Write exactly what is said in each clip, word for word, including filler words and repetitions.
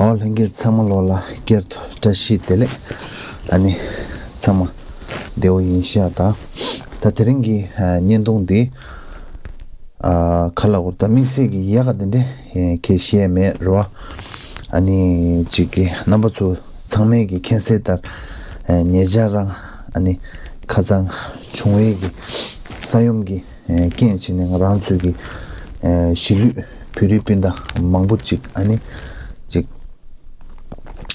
ཨོ་ལྷན་རྒྱས་ཚང་མ་ལོ་ལ་བསྐྱར་དུ་བཀྲ་ཤིས་བདེ་ལེགས། ཨ་ནི་ཚང་མ་བདེ་བོ་ཡིན་ཤག་ད། ད་དེ་རིང་གི་ཨ་བརྙན་ཐུང་འདི་ཨ་ག་ལ་གོ་ད་དམིགས་བསལ་གྱི་ཡག་ག་དེ་འདྲ་ཨེ་གལ་བཤད་མེད་རོ། ཨ་ནི་ཅིག་གི་རྣམ་པ་ཚོ་ཚང་མས་ཀྱི་མཁྱེན་གསལ་ལྟར་ཨེ་ཉེ་ཆར་རང་ཨ་ནི་ཁ་སང་བྱུང་བའི་གི་ས་ཡོམ་གྱི་ཨེ་རྐྱེན་བྱས་ནས་ང་རང་ཚོའི་གི་ཨེ་གཞིས་ལུས་བོད་རིགས་སྤུན་ཟླ་མང་པོ་ཅིག་ཨ་ནི་ཅིག་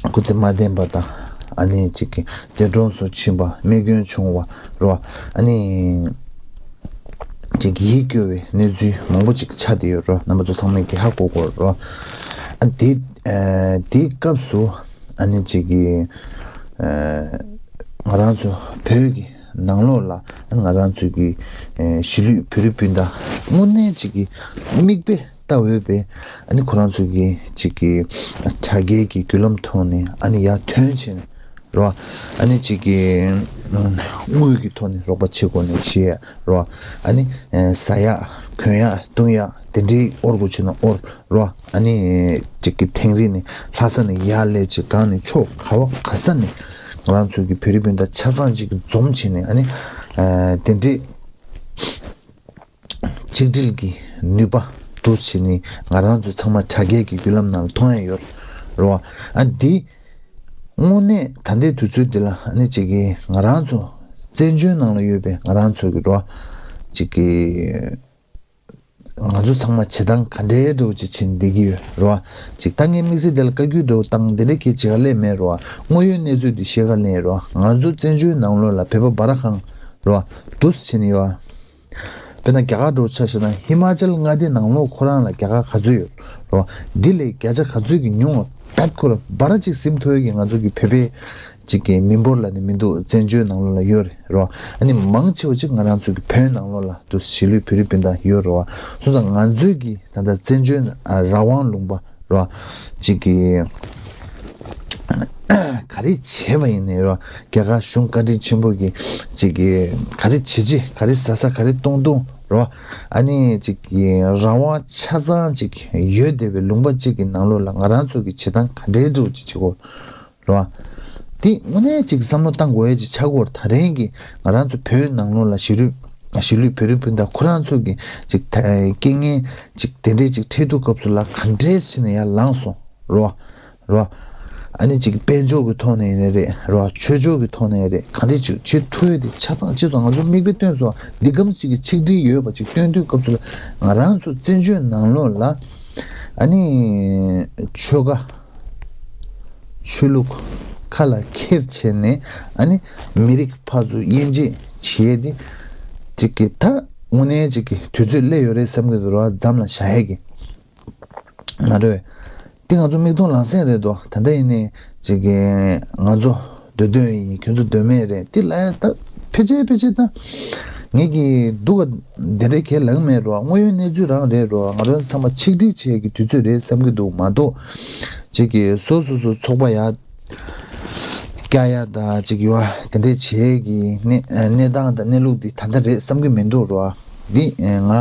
སྐུ་ཚེ་མ་བརྟན་པ་དང་ཨ་ནི་ཅིག་གི་འདས་གྲོངས་སུ་ཕྱིན་པ་རྨས་སྐྱོན་བྱུང་བ་རོ། ཨ་ནི་ཅིག་ཡིད་སྐྱོ་བའི་གནས་ཚུལ་མང་པོ་ཅིག་ཆགས་བསྡད་ཡོད་རོ། རྣམ་པ་ཚོ་ཚང་མས་ཀྱི་ཧ་གོ་གོ་རོ། ཨ་དེ་ཨེ་དེའི་སྐབས་སུ་ཨ་ནི་ཅིག་གི་ཨེ་ང་རང་ཚོ་བོད་ཀྱི་ནང་ལོགས་ལ་ང་རང་ཚོའི་གི་ཨེ་གཞིས་ལུས་བོད་རིགས་སྤུན་ཟླ་དངོས་གནས་ཅིག་གི་མིག་དཔེ་ལྟ་འོས་པའི་ཨ་ནི་ཁོ་རང་ཚོའི་གི་ཅིག་གི་དྲ་རྒྱའི་གི་བརྒྱུད་ལམ་ཐོག་ནས་ཨ་ནི་ཡར་ཐོན་བྱས་ནས་རོ། ཨ་ནི་ཅིག་གི་དངུལ་གྱི་ཐོག་ནས་རོགས་པ་བྱེད་དགོས་ནས་བྱས་རོ། ཨ་ནི་ཨེ་ཟ་ཡག་གོན་ཡག་བཏུང་ཡག་དེ་འདྲའི་དབོར་དགོས་བྱུང་ན་དབོར་རོ། ཨ་ནི་ཅིག་གི་ཐེངས་རེ་ནས་ལྷ་ས་ནས་ཡར་སླེབས་ཅིག་གང་ནས་ཕྱོགས་ག་བ་ག་ས་ནས་ང་རང་ཚོའི་གི་བོད་རིགས་སྤུན་ཟླ་ཆ་ཚང་ཅིག་འཛོམས་བྱས་ནས་ཨ་ནི་ཨ་དེ་འདྲའི་ཆིག་སྒྲིལ་གྱི་ནུས་པ་འདུ་བྱས་ནས་ང་རང་ཚོ་ཚང་མ་དྲ་རྒྱའི་གི་བརྒྱུད་ལམ་ནང་ལ་མཐོང་ཡ་ཡོད་རོ། ཨ་འདི་དངོས་གནས་ད་ལྟའི་དུས་ཚོད་འདི་ལ་ཨ་ནི་ཅིག་གི་ང་རང་ཚོ་བཙན་བྱོལ་ནང་ལ་ཡོད་པའི་ང་རང་ཚོ་གི་རོ་ཅིག་གི་ང་ཚོ་ཚང་མ་བྱེད་སྟངས་ག་འདྲའི་འདྲ་བོ་ཅིག་བྱེད་བསྡད་ཀྱི་ཡོད་རེད་བ། ཅིག་ད་ངས་དམིགས་བསལ་དེ་ལ་བཀའ་བཀྱོན་འདྲ་བོ་བཏང་དེ་འདྲའི་གི་བྱེད་ག་ལས་མེད་རེད་བ། དངོས་ཡོད་གནས་ཚུལ་འདི་བཤད་ག་ལས་རེད་བ། ང་ཚོ་བཙན་བྱོལ་ནང་ལོགས་ལ་བོད་པ་འབའ་ར་གང་རེད་བ་འདུག་སེ་བྱས་ནས་ཡོད་བ། དཔེར་ན་རྒྱ་གར་འདྲ་བོ་ཆ་བཞག་ན་ཧི་མ་ཅལ་མངའ་སྡེ་ནང་ལོགས་ཁོ་རང་ལ་རྒྱ་གར་ག་ཚོད་ཡོད་རེད་བ། འདི་ལས་བརྒྱ་ཆ་ག་ཚོད་ཀྱི་ཉུང་བ་བད་ཁོ་ར་འབའ་ར་ཅིག་ཟིན་ཐུབ་ཡོད་ཀྱི་ང་ཚོ་གི་བོད་པའི་ཅིག་གི་མི་འབོར་ལ་ནི་མི་འདུག་བཙན་བྱོལ་ནང་ལོགས་ལ་ཡོད་རེད་རོ། ཨ་ནི་མང་ཆེ་བ་ཅིག་ང་རང་ཚོ་གི་བོད་ནང་ལོགས་ལ་འདུག་གཞིས་ལུས་བོད་རིགས་སྤུན་ཟླ་ཡོད་རེད་བ། སོང་ཙང་ང་ཚོས་ཀྱི་ད་ལྟ་བཙན་བྱོལ་ཨ་རང་དབང་ལུང་པ་རོ། ཅིག་གི་ག་རེ་བྱས་པ་ཡིན་ནའི་རོ། རྒྱ་གར་གཞུང་བཀའ་དྲིན་ཆེན་པོ་གི་ཅིག་གི་ག་རེ་བྱེད་བྱེད་ག་རེ་ཟ་ཟ་ག་རེ་བཏུང་བཏུང་རོ། ཨ་ནི་ཅིག་གི་རང་དབང་ཆ་ཚང་ཅིག་ཡོད་བསྡད་པའི་ལུང་པ་ཅིག་གི་ནང་ལོགས་ལ་ང་རང་ཚོ་གི་བྱེད་སྟངས་ག་འདྲའི་འདྲ་བོ་ཅིག་བྱེད་དགོས། རེད་བ། དེ་དངོས་གནས་ཅིག་བསམ་བློ་བཏང་དགོས་ཡ་ཅིག་ཆགས་ཀྱི་ཡོད་རེད། ད་རིང་གི་ང་རང་ཚོ་བོད་ནང་ལོགས་ལ་གཞིས་ལུས་གཞིས་ལུས་བོད་རིགས་སྤུན་ཟླ་ཁོ་རང་ཚོ་གི་ཅིག་ད་རྐྱེན་ངན་ཅིག་དེ་འདྲའི་ཅིག་འཕྲད་དུས་སྐབས་སུ་ལ་ག་འདྲས་བྱས་ནས་ཡར་ལངས་སོང་རེད་བ། རེད་བ། ཨ་ནི་ཅིག་དཔལ་འབྱོར་གྱི་ཐོག་ནས་ཡིན་ནའི་རེད་རེད་བ། ཆོས་ཕྱོགས་ཀྱི་ཐོག་ནས་རེད། ག་འདྲས་ཅིག་བྱེད་ཐུབ་ཡོད་དེ་ཆ་ཚང་བྱས་སོང་། ང་ཚོ་མིག་དཔེ་སྟོན་སོང་། འདི་གམ་ཅིག་གི་ཆིག་སྒྲིལ་ཡོད་པ་ཅིག་སྟོན་དུས་སྐབས་སུ་ལ་ང་རང་ཚོ་བཙན་བྱོལ་ནང་ལོགས་ལ་ཨ་ནི་ཆོལ་ཁ་ཆོས་ལུགས་ཁ་ལ་འཁྱེར་བྱས་ནས་ཨ་ནི་མི་རིགས་ཕར་ཚུར་དབྱེ་འབྱེད་བྱས་ཏེ་ཅིག་གི་ད་དངོས་གནས་ཅིག་གི་དུས་ཚོད་སླེབས་ཡོད་རེད་བསམ་གྱི་འདུག་ར། འཛམ་ལ་བཞག་ཡས་ཀྱི་མ་རེད། དེ་ང་ཚོ་མིག་མཐོང་ལག་ཟིན་རེད་དོ། ད་ལྟ་ཡིན་ནའི་ཅིག་གི་ང་ཚོ་སྡོད་སྡོད་ཡིན། ཁྱོད་ཚོ་སྡོད་མེད་རེད། དེ་ལ་ད་ཕལ་ཆེར་ཕལ་ཆེར་ད་ངེད་ཀྱི་སྡུག་ག་དེ་འདྲའི་གལ་ལངས་མེད་རོ། དངོས་ཡོད་གནས་ཚུལ་རང་རེད་རོ། ང་རང་ཚང་མ་ཆིག་སྒྲིལ་བྱེད་ཀྱི་དུས་ཚོད་རེད་བསམ་གྱི་འདུག་མ་གཏོགས། ཅིག་གི་སོ་སོ་སོ་ཚོགས་པ་ཡ་རྒྱག་ཡ་ད་ཅིག་ཡོད་དེ་འདྲའི་བྱེད་ཀྱི་གནས་གནས་སྟངས་དང་གནས་ལུགས་འདི་ད་ལྟ་རེད་བསམ་གྱི་མི་འདུག་རོ། འདི་ང་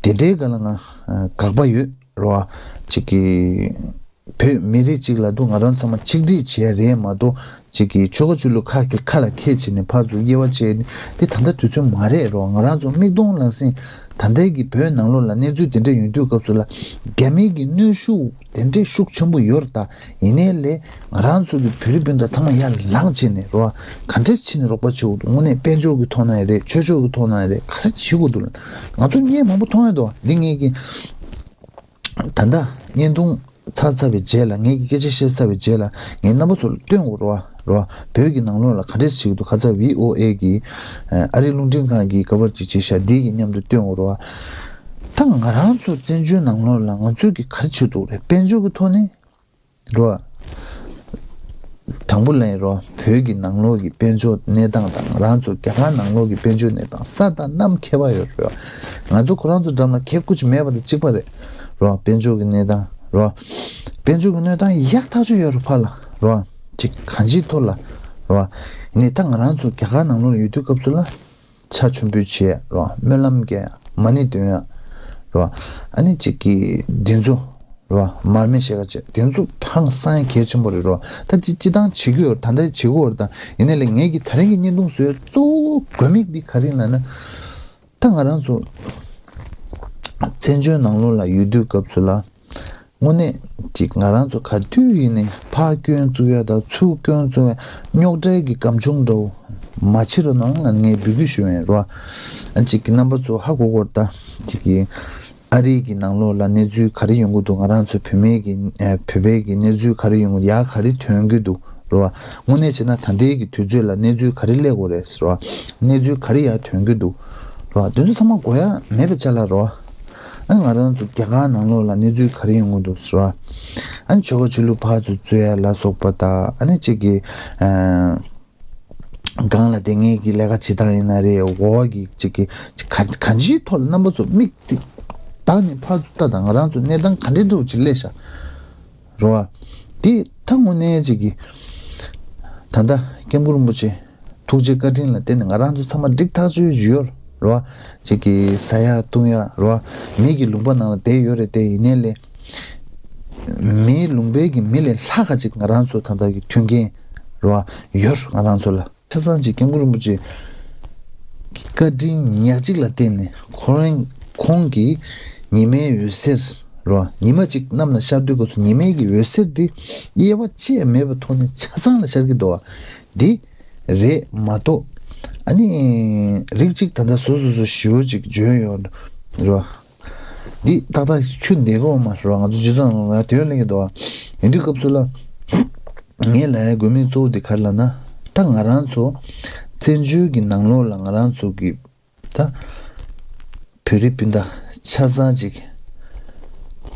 དེ་འདྲའི་སྒང་ལ་ང་དགག་པ་ཡོད་རོ། ཅིག་གི་བོད་མི་རིགས་གཅིག་ལ་འདུག་ང་རང་ཚང་མ་ཆིག་སྒྲིལ་བྱས་རེད་མ་གཏོགས་ཅིག་གི་ཆོལ་ཁ་ཆོས་ལུགས་ཁ་ཁ་ལ་ཁད་བྱས་ནས་ཕར་ཚུར་དབྱེ་བ་བྱས་ནས་དེ་ད་ལྟ་དུས་ཚོད་མ་རེད་རོ། ང་རང་ཚོ་མིག་མཐོང་ལག་ཟིན་ད་ལྟའི་གི་བོད་ནང་ལོགས་ལ་གནས་ཚུལ་དེ་འདྲ་ཡོང་དུས་སྐབས་སུ་ལ་རྒྱ་མི་གི་གནོན་ཤུགས་དེ་འདྲའི་ཤུགས་ཆེན་པོ་ཡོད་རེད། ད་ཡིན་ནའི་ལས་ང་རང་ཚོ་གི་བོད་རིགས་སྤུན་ཟླ་ཚང་མ་ཡར་ལངས་བྱས་ནས་རོ། ག་འདྲས་བྱས་ནས་རོགས་པ་བྱེད་དགོས་འདུག་དངོས་གནས་དཔལ་འབྱོར་གི་ཐོག་ན་ཡང་རེད། ཆོས་ཕྱོགས་གི་ཐོག་ན་ཡང་རེད། ག་རེ་བྱེད་དགོས་འདུག་ལ་ང་ཚོ་བརྙན་མང་པོ་མཐོང་ཡོད་དོ། འདི་ངས་ཀྱི་ད་ལྟ་བརྙན་ཐུང་ཚར་ཚར་བའི་རྗེས་ལ་ངས་ཀྱི་སྐད་ཆ་བཤད་ཚར་བའི་རྗེས་ལ་ངས་རྣམ་པ་ཚོ་ལ་སྟོན་དགོས་རེད་བ། རེད་བ། བོད་ཀྱི་ནང་ལོགས་ལ་ག་འདྲས་བྱེད་ཀྱི་འདུག་ཁ་ཚ་བྷི་ཨོ་ཨེ་གི་ཨ་རིའི་རླུང་འཕྲིན་ཁང་གི་ཀ་བར་ཅིག་བྱས་ཤག་འདི་གི་མཉམ་དུ་སྟོན་དགོས་རེད་བ། ད་ང་རང་ཚོ་བཙན་བྱོལ་ནང་ལོགས་ལ་ང་ཚོས་ཀྱི་ག་རེ་བྱེད་འདུག་རེད། དཔལ་འབྱོར་གྱི་ཐོག་ནས་རེད་བ། དྲང་པོ་ལན་རོ། བོད་ཀྱི་ནང་ལོགས་ཀྱི་དཔལ་འབྱོར་གནས་སྟངས་དང་ང་རང་ཚོ་རྒྱ་གར་ནང་ལོགས་ཀྱི་དཔལ་འབྱོར་གནས་སྟངས་ས་དང་གནམ་ཁྱད་པར་ཡོད་རེད་བ། ང་ཚོ་ཁོ་རང་ཚོ་འགྲམ་ལ་ཁེབས་ཁུ་ཅིག་མེད་པ་དང་གཅིག་པ་རེད། རེད་བ། དཔལ་འབྱོར་གྱི་གནས་སྟངས་རེད་བ། དཔལ་འབྱོར་གྱི་གནས་སྟངས་ཡག་ཐག་ཆོད་ཡོད་རེད་ཕར་ལ་རེད་བ། ཅིག་གང་ཅིའི་ཐོག་ལ་རེད་བ། ཡིན་ནའི་ད་ང་རང་ཚོ་རྒྱ་གར་ནང་ལོགས་ལ་ཡོད་དུས་སྐབས་སུ་ལ་ཕྱག་མཆོད་འབུལ་བྱེད་རེད་བ། སྨོན་ལམ་རྒྱག་མ་ཎི་འདོན་ཡ་རེད་བ། ཨ་ནི་ཅིག་གི་འདི་ཚོ། རེད་བ། མར་མེ་ཤེལ་ཁ་བཅད་དེ་ཚོ་ཧང་སང་གལ་ཆེན་པོ་རེད་རོ། ད་ཅི་ཅི་ཐང་བྱེད་ཀྱི་ཡོད་རེད། ད་ལྟ་བྱེད་ཀྱི་ཡོད་རེད། ད་ཡིན་ནའི་ལས་ངེད་ཀྱི་ད་རིང་གི་བརྙན་ཐུང་བཟོས་གཙོ་བོ་དགོས་དམིགས་འདི་ག་རེ་ཡིན་ལབ་ན། ད་ང་རང་ཚོ་བཙན་བྱོལ་ནང་ལོགས་ལ་ཡོད་དུས་སྐབས་སུ་ལ། དངོས་གནས་ཅིག་ང་རང་ཚོ་ག་དུས་ཡིན་ནའི་ཕར་སྐྱོན་བཙུགས་ཡ་དང་ཚུར་སྐྱོན་བཙུགས་ཡ་རྙོག་དྲའི་གི་སྒམ་ཆུང་འདྲ་བོ་མ་བྱེད་རོགས་གནང་ལབ་ངས་འབོད་སྐུལ་ཞུ་ཡ་ཡིན་རོ། ཨ་ཅིག་གི་རྣམ་པ་ཚོ་ཧ་གོ་གོ་རེད། ད་ཅིག་གི་ཨ་རི་གི་ནང་ལོགས་ལ་གནས་ཚུལ་ག་རེ་ཡོང་གི་འདུག་ང་རང་ཚོ་བོད་མིའི་གི་ཨ་བོད་པའི་གི་གནས་ཚུལ་ག་རེ་ཡོང་གི་འདུག་ཡ་ག་རེ་ཐོན་གི་འདུག་རོ། དངོས་གནས་བྱས་ན་ད་ལྟའི་གི་དུས་ཚོད་ལ་གནས་ཚུལ་ག་རེ་སླེབས་དགོས་རེད་ཟེར་བ། གནས་ཚུལ་ག་རེ་ཡར་ཐོན་གྱི་འདུག་རོ། དེ་ཚོ་ཚང་མ་གོ་ཡ་མེད་པའི་ཆ་ལ་རོ། ཨ་ནི་ང་རང་ཚོ་རྒྱ་གར་ནང་ལོགས་ལ་གནས་ཚུལ་ག་རེ་ཡོང་གི་འདུག་ཟེར་བ། ཨ་ནི་ཆོལ་ཁ་ཆོས་ལུགས་ཕར་ཚུར་རྩོད་ཡ་ལ་སོགས་པ་དང་། ཨ་ནི་གཅིག་གི་ཨ་སྒང་ལ་བསྡད་མཁན་གྱི་ལས་ཀ་བྱེད་སྟངས་ཡིན་ན་རེད། འོག་གི་གཅིག་གི་གཅིག་ག་གང་ཅིའི་ཐོག་ལ་རྣམ་པ་ཚོ་མིག་ཏིག་བཏང་ནས་ཕར་ཚུར་ལྟ་དང་། ང་རང་ཚོ་གནས་སྟངས་ག་འདྲའི་འདྲ་བོ་ཅིག་སླེབས་ཤག་རོ། དེ་ད་དངོས་གནས་ཅིག་གི་ད་ལྟ་སྐྱབས་མགོན་རིན་པོ་ཆེ་ཐུགས་རྗེ་བཀའ་དྲིན་ལ་བརྟེན་ནས་ང་རང་ཚོ་ཚང་མ་འགྲིག་ཐག་ཆོད་ཡོད་རོ། ཅིག་གི་ཟ་ཡ་བཏུང་ཡ་རོ། མི་གི་ལུང་པ་ནང་ལ་བསྡད་ཡོད་རེད། དེ་ཡིན་ནའི་ལས་མིའི་ལུང་པའི་གི་མི་ལས་ལྷག་ག་ཅིག་ང་རང་ཚོ་ད་ལྟ་གི་མཐུན་རྐྱེན་རོ་ཡོད་ང་རང་ཚོ་ལ། ཆ་ཚང་ཅིག་སྐྱབས་མགོན་རིན་པོ་ཆེ་གི་བཀའ་དྲིན་ཉག་གཅིག་ལ་བརྟེན་ནས་ཁོ་རང་ཁོང་གི་ཉི་མའི་འོད་ཟེར་རོ། ཉི་མ་ཅིག་གནམ་ལ་ཤར་དུས་སྐབས་སུ་ཉི་མའི་གི་འོད་ཟེར་འདི་དབྱེ་བ་ཅི་ཡང་མེད་པའི་ཐོག་ནས་ཆ་ཚང་ལ་ཤར་གྱི་འདུག་བ། འདི་རེད་མ་གཏོགས། ཨ་ནི་རིགས་གཅིག་ད་ལྟ་སོ་སོ་སོ་ཞེ་པོ་ཅིག་འཇོན་ཡོད་རོ། འདི་ཏག་ཏག་ཁྱོད་འདས་གོ་མ་རོ། ང་ཚོ་སྤྱི་ཚོགས་ནང་ལ་དོན་གླེང་གི་འདུག་བ། ཡིན་དུས་སྐབས་སུ་ལ། ངས་ལབ་ཡ་དགོས་དམིགས་གཙོ་བོ་དེ་ག་རེ་ལབ་ན། ད་ང་རང་ཚོ་བཙན་བྱོལ་གྱི་ནང་ལོགས་ལ་ང་རང་ཚོ་གི་ད་བོད་རིགས་སྤུན་ཟླ་ཆ་ཚང་ཅིག་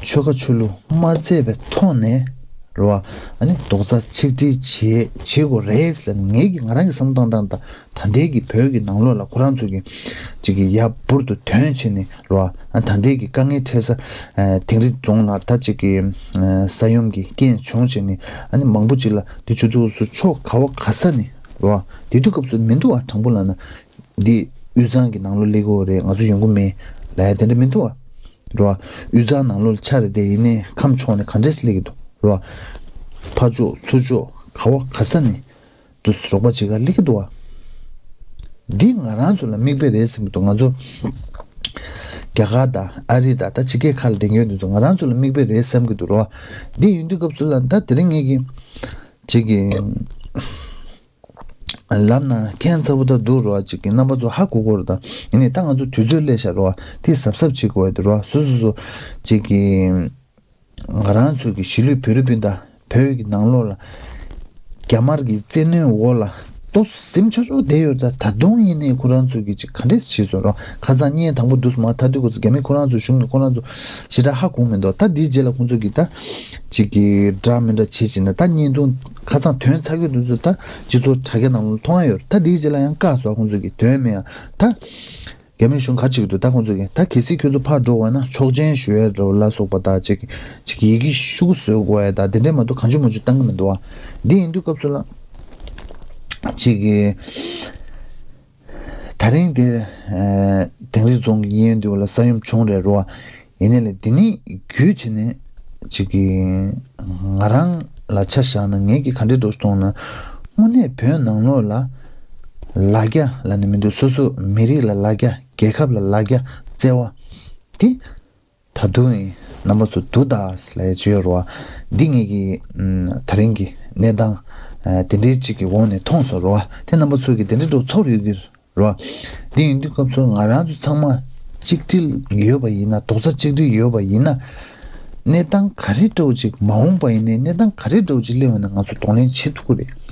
ཆོལ་ཁ་ཆོས་ལུགས་མ་བརྩད་པའི་ཐོག་ནས་རེད་བ། ཨ་ནི་རྡོག་རྩ་ཆིག་སྒྲིལ་བྱེད་བྱེད་དགོས་རེད་ལབ་ངེད་ཀྱི་ང་རང་གི་བསམ་བློ་བཏང་སྟངས་དང་། ད་ལྟའི་གི་བོད་ཀྱི་ནང་ལོགས་ལ་ཁོ་རང་ཚོ་གི་ཅིག་གི་ཡར་འབུར་དུ་ཐོན་བྱས་ནས་རེད་བ། ཨ་ད་ལྟའི་གི་དཀའ་ངལ་འཕྲད་ས་ཨ་དིང་རི་རྫོང་ལ་ད་ཅིག་གི་ཨ་ས་ཡོམ་གྱི་རྐྱེན་བྱུང་བྱས་ནས། ཨ་ནི་མང་པོ་ཅིག་ལ་དེ་ཆུ་ཚོད་སུ་ཕྱོགས་ག་བ་ག་ས་ནས་རེད་བ། དེ་དུས་སྐབས་སུ་མི་འདུག་བ། དྲང་པོ་ལབ་ན། འདི་དབུས་གཙང་གི་ནང་ལོགས་སླེབས་ཀྱི་ཡོད་རེད། ང་ཚོ་ཡོང་གི་མེད་ལབ་ཡ་དེ་འདྲ་མི་འདུག་བ། རེད་བ། དབུས་གཙང་ནང་ལོགས་ཆ་རེད་དེ། ཡིན་ནའི་ཁམས་ཕྱོགས་ནས་ག་འདྲས་སླེབས་ཀྱི་འདུག་རེད་བ། ཕར་ཕྱོགས་ཚུར་ཕྱོགས་ག་བ་ག་ས་ནས་དུ་རོགས་པ་བྱེད་ག་སླེབས་ཀྱི་འདུག་བ། འདི་ང་རང་ཚོ་ལ་མིག་དཔེ་རེད་བསམ་གྱི་འདུག་ང་ཚོ་རྒྱ་གར་དང་ཨ་རི་དང་ད་ཕྱི་རྒྱལ་ཁག་ལ་བསྡད་མཁན་དེ་ཚོ་ང་རང་ཚོ་ལ་མིག་དཔེ་རེད་བསམ་གྱི་འདུག་རེད་བ། འདི་ཡིན་དུས་སྐབས་སུ་ལ་ད་དེ་རིང་ངེད་ཀྱི་ཅིག་གི་ལབ་ན་ཁྱད་མཚར་པོ་ད་འདུག་རོ། ཅིག་གི་རྣམ་པ་ཚོ་ཧ་གོ་གོ་རེད་ད། ཡིན་ནའི་ད་ང་ཚོ་དུས་ཚོད་སླེབས་ཤག་རོ། དེ་གཟབ་གཟབ་བྱེད་དགོས་ཡ་དེ་རོ། སོ་སོ་སོ་ཅིག་གི་ང་རང་ཚོ་གི་གཞིས་ལུས་བོད་རིགས་སྤུན་ཟླ་བོད་ཀྱི་ནང་ལོགས་ལ་རྒྱ་དམར་གྱི་བཙན་གནོན་འོག་ལ་ལྟོ་ཟིམ་ཆོག་ཆོག་བསྡད་ཡོད་ད། ད་དུང་ཡིན་ནའི་ཁོ་རང་ཚོ་གི་ཅིག་ག་འདྲས་བྱེད་སོང་རོ། ཁ་སང་བརྙན་དང་པོ་འདུག་སེ་མ་ཐག་དུས་སྐབས་སུ་རྒྱ་མི་ཁོ་རང་ཚོ་གཞུང་ནས་ཁོ་རང་ཚོ་ཞེ་དྲག་ཧ་གོ་མི་འདུག་ད་དེའི་རྗེས་ལ་ཁོང་ཚོ་གི་ད་ཅིག་གི་འདྲ་མི་འདྲ་བྱེད་བྱེད་ན་ད་བརྙན་ཐུང་ཁ་སང་ཐོན་ཚར་གྱི་འདུག་ཚོད། ད་སྤྱི་ཚོགས་དྲ་རྒྱ་ནང་ལ་མཐོང་ཡ་ཡོད་རེད། ད་དེའི་རྗེས་ལ་ཡང་བཀག་སོང་ཁོང་ཚོ་གི་དོན་མེད་ཡ། ད་རྒྱ་མི་གཞུང་ག་རེ་བྱེད་ཀྱི་འདུག་ད་ཁོང་ཚོ་གི་ད་གལ་སྲིད་ཁྱོད་ཚོ་ཕར་འགྲོ་བ་ན་ཆོག་མཆན་ཞུ་ཡ་རོ་ལ་སོགས་པ་ད་ཅིག་ཅིག་ཡི་གེ་ཤོག་གུ་བཟོ་དགོས་ཡ་ད་དེ་འདྲས་མ་གཏོགས་གང་བྱུང་མང་བྱུང་བཏང་གི་མི་འདུག་ཨ། འདི་ཡིན་དུས་སྐབས་སུ་ལ་ཅིག་གི་ད་རིང་དེ་ཨ་དིང་རི་རྫོང་གི་གཡས་གཡོན་དེ་བ་ལ་ས་ཡོམ་བྱུང་རེད་རོ། ཡིན་ནའི་ལས་འདི་ནི་བརྒྱུད་བྱས་ནས་ཅིག་གི་ང་རང་ལ་ཆ་བཞག་ན་ངེད་ཀྱིས་ག་འདྲས་འགྲོ་གཏོང་ན། དངོས་གནས་བོད་ནང་ལོགས་ལ་ལ་རྒྱ་ལབ་ནས་མི་འདུག་སོ་སོ་མི་རིགས་ལ་ལ་རྒྱ། རྒྱལ་ཁབ་ལ་ལ་རྒྱ་བརྩེ་བ་དེ་ད་དུང་ཡིན་རྣམ་པ་ཚོ་འདུག་ད་ལབ་ཡ་ཅིག་ཡོད་རེད་བ། འདི་ངེད་ཀྱི་ཨམ་ད་རིང་གི་གནས་སྟངས་ཨ་དེ་འདྲའི་ཅིག་གི་འོག་ནས་མཐོང་སོང་རེད་བ། དེ་རྣམ་པ་ཚོ་གི་དེ་འདྲའི་འགྲོ་ཚོར་ཡོད་ཀྱི་རེད་བ། འདི་ཡིན་དུས་སྐབས་སུ་ང་རང་ཚོ་ཚང་མ་གཅིག་སྒྲིལ་ཡོད་པ་ཡིན་ན། རྡོག་རྩ་གཅིག་སྒྲིལ་ཡོད་པ་ཡིན་ན། གནས་སྟངས་ག་རེ་འདྲ་བོ་ཅིག་མ་འོངས་པ་ཡིན་ནའི་གནས་སྟངས་ག་རེ་འདྲ་བོ་ཅིག་སླེབས་ཡོང་ན་ང་ཚོ་གདོང་ལེན་བྱེད་ཐུབ་ཀྱི་རེད།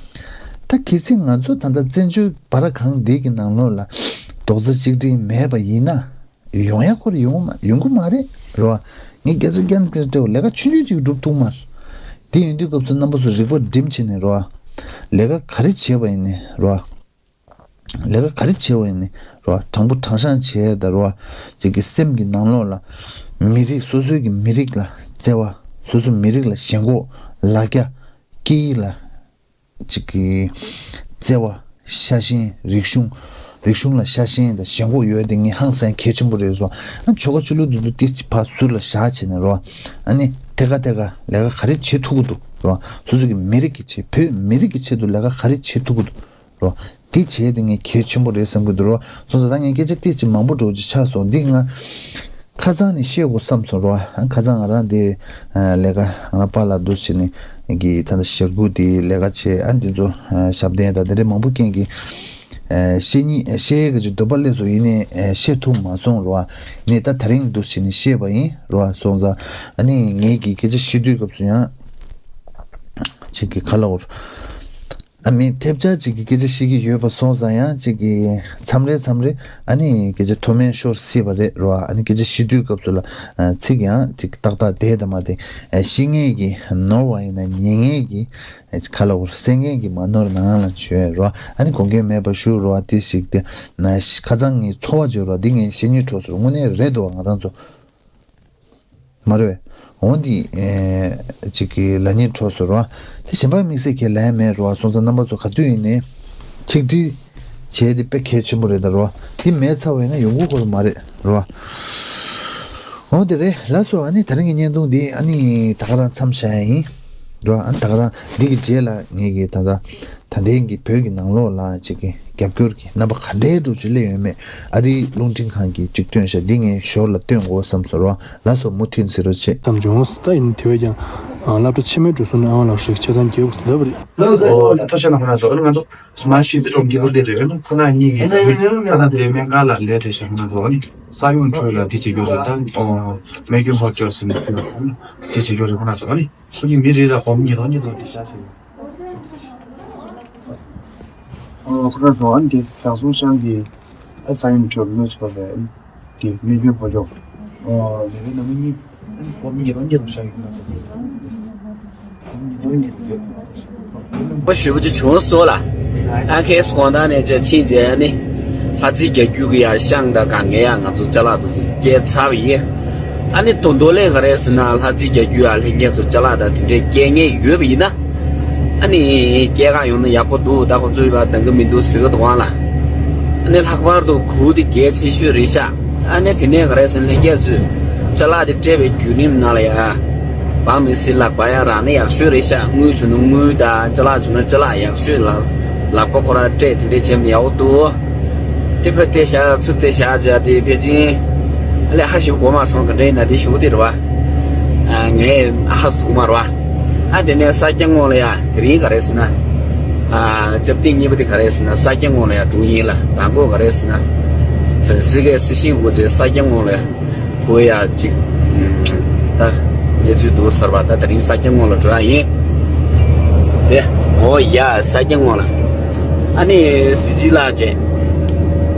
ད་གལ་སྲིད་ང་ཚོ་ད་ལྟ་བཙན་བྱོལ་སྦ་ར་གང་འདི་གི་ནང་ལོགས་ལ་རྡོག་རྩ་གཅིག་སྒྲིལ་མེད་པ་ཡིན་ན། ཡོང་ཡ་ཁོ་རེ་ཡོང་གི་མ་ཡོང་གི་མ་རེད་རེད་བ། ངས་སྐད་ཆ་རྒྱག་ནས་སྐད་ཆ་དྲི་བ། ལས་ཀ་ཆུང་ཆུང་ཅིག་སྒྲུབ་ཐུབ་མ་རེད། དེ་ཡིན་དུས་སྐབས་སུ་རྣམ་པ་ཚོ་རིག་པ་སྒྲིམ་བྱས་ནས་རེད་བ། ལས་ཀ་ག་རེ་བྱས་པ་ཡིན་ནའི་རེད་བ། ལས་ཀ་ག་རེ་བྱས་པ་ཡིན་ནའི་རེད་བ། དྲང་པོ་དྲང་བཞག་བྱས་ད་རེད་བ། ཅིག་གི་སེམས་ཀྱི་ནང་ལོགས་ལ་མི་རིགས་སོ་སོའི་གི་མི་རིགས་ལ་བརྩེ་བ། སོ་སོ་མི་རིགས་ལ་ཞེན་ཁོག་ལ་རྒྱ། སྐད་ཡིག་ལ་ཅིག་གི་བརྩེ་བ། ཤ་ཞེན། རིག་གཞུང་ རིག་གཞུང་ལ་ཤ་ཞེན་དང་ཞེན་ཁོག་ཡོད་དེ་ངས་ཧང་སང་གལ་ཆེན་པོ་རེད་རོ། ཨ་ཆོལ་ཁ་ཆོས་ལུགས་འདི་ཚོ་ཏིས་ཅིག་ཕར་ཟུར་ལ་བཞག་བྱས་ནས་རོ། ཨ་ནི་ཐད་ཀ་ཐད་ཀ་ལས་ཀ་ག་རེ་བྱེད་ཐུབ་ཀྱི་འདུག་རོ། སོ་སོ་གི་མི་རིགས་ཀྱི་ཆེད་བོད་མི་རིགས་ཀྱི་ཆེད་དུ་ལས་ཀ་ག་རེ་བྱེད་ཐུབ་ཀྱི་འདུག་རོ། འདི་བྱས་དེ་ངས་གལ་ཆེན་པོ་རེད་བསམ་གྱི་འདུག་རོ། སོང་ཙང་ད་ངས་སྐད་ཆ་ཏིས་ཅིག་མང་པོ་འགྲོ་ཅིག་ཆགས་སོང་འདི་ང་། ཁ་སང་ནས་བཤད་དགོས་བསམ་སོང་རོ། ཁ་སང་ང་རང་དེ་ལས་ཀ་ང་རང་པཱ་ལགས་འདུག་བྱས་ནས་གི་ད་ལྟ་ཞལ་སྒོ་དེ་ལས་ཀ་བྱས་ཨ་འདི་ཚོ་ཞབས་བརྟན་དང་དེ་འདྲའི་མང་པོ་རྐྱེན་གྱིས་བཤད་ཉིད་བཤད་ཡས་ཀྱི་འདོད་པ་སླེབས་སོང་ཡིན་ནའི་བཤད་ཐུབ་མ་སོང་རོ། ནས་ད་དེ་རིང་འདུག་བྱས་ནས་བཤད་པ་ཡིན་རོ། སོང་ཙང་ཨ་ནི་ངེད་ཀྱི་སྐད་ཆ་བཤད་དུས་སྐབས་སུ་ཡང་ཅིག་གི་ག་ལ་འོར། ཨ་མི་ཐེབས་ཆག་ཅིག་གི་སྐད་ཆ་བཤད་ཀྱི་ཡོད་པ་སོང་ཙང་ཡང་ཅིག་གི་མཚམས་རེ་མཚམས་རེ་ཨ་ནི་སྐད་ཆ་མཐོ་དམན་ཤོར་སྲིད་པ་རེད་རོ། ཨ་ནི་སྐད་ཆ་བཤད་དུས་སྐབས་སུ་ལ་ཚིག་ཡང་ཅིག་ཏག་ཏག་བསྡད་དང་མ་བསྡད་བཤད་མཁན་གྱི་ནོར་བ་ཡིན་ན་ཉན་མཁན་གྱི་ག་ལ་འོར་གསན་མཁན་གྱི་མ་ནོར་ནང་ལ་བྱོས་རོ། ཨ་ནི་དགོངས་འགལ་མེད་པ་ཞུ་རོ། ཨ་དེ་ཞིག་དེ་ཁ་སང་ངའི་ཚོར་བ་བརྗོད་རོ། འདི་ངས་བཤད་ཉན་འཕྲོ་སོར་དངོས་གནས་རེད་འདུག་ང་རང་ཚོ། མ་རེད། འོ་འདི་ཨེ་ཅིག་གི་ལ་ཉེ་འཕྲོ་ཟེར་བ། དེ་གཞན་པ་དམིགས་བསལ་གྱི་ལན་མེད་རོ། སོང་ཙང་རྣམ་པ་ཚོ་ག་དུས་ཡིན་ནའི་ཆིག་སྒྲིལ་བྱས་ཏེ་དཔེ་གལ་ཆེན་པོ་རེད་ད་རོ། དེ་མེད་ཚར་བ་ཡིན་ན་ཡོང་གི་ཡོད་མ་རེད་རོ། འོ་དེ་རེད་ལགས་སོ། ཨ་ནི་དེ་རིང་གི་བརྙན་ཐུང་འདི་ཨ་ནི་ད་ག་རང་མཚམས་བཞག་ཡ་ཡིན་རོ། ཨ་ནི་ད་ག་རང་འདི་གི་རྗེས་ལ་ངེད་ཀྱི་ད་ལྟ། ད་ལྟའི་གི་བོད་ཀྱི་ནང་ལོགས་ལ་ཅིག་གི་རྒྱབ་སྐྱོར་གྱི་རྣམ་པ་ག་འདྲའི་འགྲོ་ཅིག་སླེབས་ཡོད་མེད། ཨ་རིའི་རླུང་འཕྲིན་ཁང་གིས་ཅིག་སྟོན་ཤག་འདི་ངས་ཞོར་ལ་སྟོན་དགོས་བསམ་སོང་རོ། ལགས་སོ་མུ་མཐུད་གཟིགས་རོགས་བྱེད། ཙམ་བྱུང་། ད་ཡིན་དེ་བས་ཀྱང་སློབ་གྲྭ་ཕྱི་མའི་འགྲོ་སོང་ནས་ཨང་ལགས་ཤིག་ཆ་ཚང་རྒྱལ་བུ་ཟླ་བ་རེད། ཨོ་ཐུགས་རྗེ་གནང་ང་ཚོ་ཨ་ང་ཚོ་མ་ཤི་ཚེ་གྲོང་ཁྱེར་དེ་རེད། ཁོ་ན་གཉིས་ཀྱི་ཁ་ཚང་དེ་མེད་ཀ་ལ་ལས་དེ་བྱ་ང་ཚོ་ཨ་ནི་ས་ཡོམ་ཁྲོད་ལ་དེ་བྱེད་རྒྱུ་རེད། ད་མེ་སྐྱོན་ཧོ་སྐྱོ་ཟིན་དེ་བྱེད་རྒྱུ་རེད། ཁོ་ན་ཚོ་ཨ་ནི། ཁོ་གཉིས་མི་རེ་ར་སྒོར་མོ་ཉིས་སྟོང་ཉིས་སྟོང་དེ་བཞག་བྱས། ཨོ་ཁོ་ར་ཚོ་ཨ་ནི་དེ་བྱང་སུང་ཤང་གི་ཨ་ས་ཡོམ་ཁྲོད་གནོད་སྐྱེལ་བའི་དེ་མི་རྒྱུ་བོ་ལོག་ཨོ་ལེ་རེ་ན་མི་གཉིས་སྒོར་མོ་ཉིས་སྟོང་ཉིས་སྟོང་བཞག་ཡོད་ན། ཁོ་ཞུ་བ་ཅིག་བྱུང་སོང་ལ། ཨ་ཁེ་སི་དགོང་དག་ནས་ཅིག་ཕྱིན་རྗེས་ནི། ལྷ་རྩེ་རྒྱ་རྒྱུད་ཀྱི་ཡར་ཤང་དང་གང་གའི་ཡར་ང་ཚོ་ཅ་ལག་དེ་ཚོ་སྐྱེལ་ཚར་བ་ཡིན། ཨ་ནི་དོན་དོན་ལས་ག་རེ་ཟེར་ན་ལྷ་རྩེ་རྒྱ་རྒྱུད་ཡར་ལྷན་རྒྱས་ཚོ་ཅ་ལག་དང་དེ་འདྲའི་སྐྱེལ་མཁན་ཡོད་པ་ཡིན་ན། ཨ་ནི་སྐྱེལ་ག་ཡོང་ན་ཡག་པོ་འདུག་ད་ཁོ་ཚོས་ཡོད་པ་འདང་གི་མི་འདུག་ཟེར་གི་འདུག་ཨང་ལ། ཨ་ནི་ལྷག་པར་དུ་གུར་དེ་གལ་ཆེ་ཤོས་རེད་ཤག་ཨ་ནི་དེ་ནས་ག་རེ་ཟེར་ན་ལྷན་རྒྱས་ཚོས་ཅ་ལག་དེ་སྤྲད་པའི་བརྒྱུད་རིམ་ནང་ལ་ཡ། འབངས་མི་སེར་ལག་པ་ཡང་རག་ན་ཡག་ཤོས་རེད་ཤག་དངུལ་བྱུང་ན་དངུལ་དང་ཅ་ལག་བྱུང་ན་ཅ་ལག་ཡག་ཤོས་ལ་ལག་པ་ཁོ་རང་སྤྲད་དེ་འདྲས་བྱས་ན་ཡག་པོ་འདུག་དེ་ཕར་དེ་བཞག་ཚུར་དེ་བཞག་བྱས་དེ་ཕལ་ཆེར་ཨ་ལས་ཧ་ཞིག་གོ་མ་སོང་། ག་འདྲ་ཡིན་ན་དེ་ཞུ་གི་དེ་རེད་བ། ཨ་ངས་ཧ་གོ་མ་རེད་བ། ཨ་དེ་ནས་ས་སྐྱ་ངོས་ལ་ཡ་དེ་རིང་ག་རེ་ཟེར་ན། ཨ་ཅབ་ཏིང་གཉིས་པ་དེ་ག་རེ་ཟེར་ན་ས་སྐྱ་ངོས་ལ་ཡ་འགྲོ་ཡིན་ལ། མདང་དགོང་ག་རེ་ཟེར་ན། ཧྥན་སི་ཀའི་སི་ཤིང་ཧུ་ཙེ་ས་སྐྱ་ངོས་ལ་ཡ། བུ་ཡ་གཅིག་ད་གནས་ཚུལ་འདུག་ཟེར་བ། ད་དེ་རིང་ས་སྐྱ་ངོས་ལ་འགྲོ་ཡ་ཡིན། དེ་འོ་ཡ་ས་སྐྱ་ངོས་ལ། ཨ་ནི་སི་ཇི་ལགས་བྱས།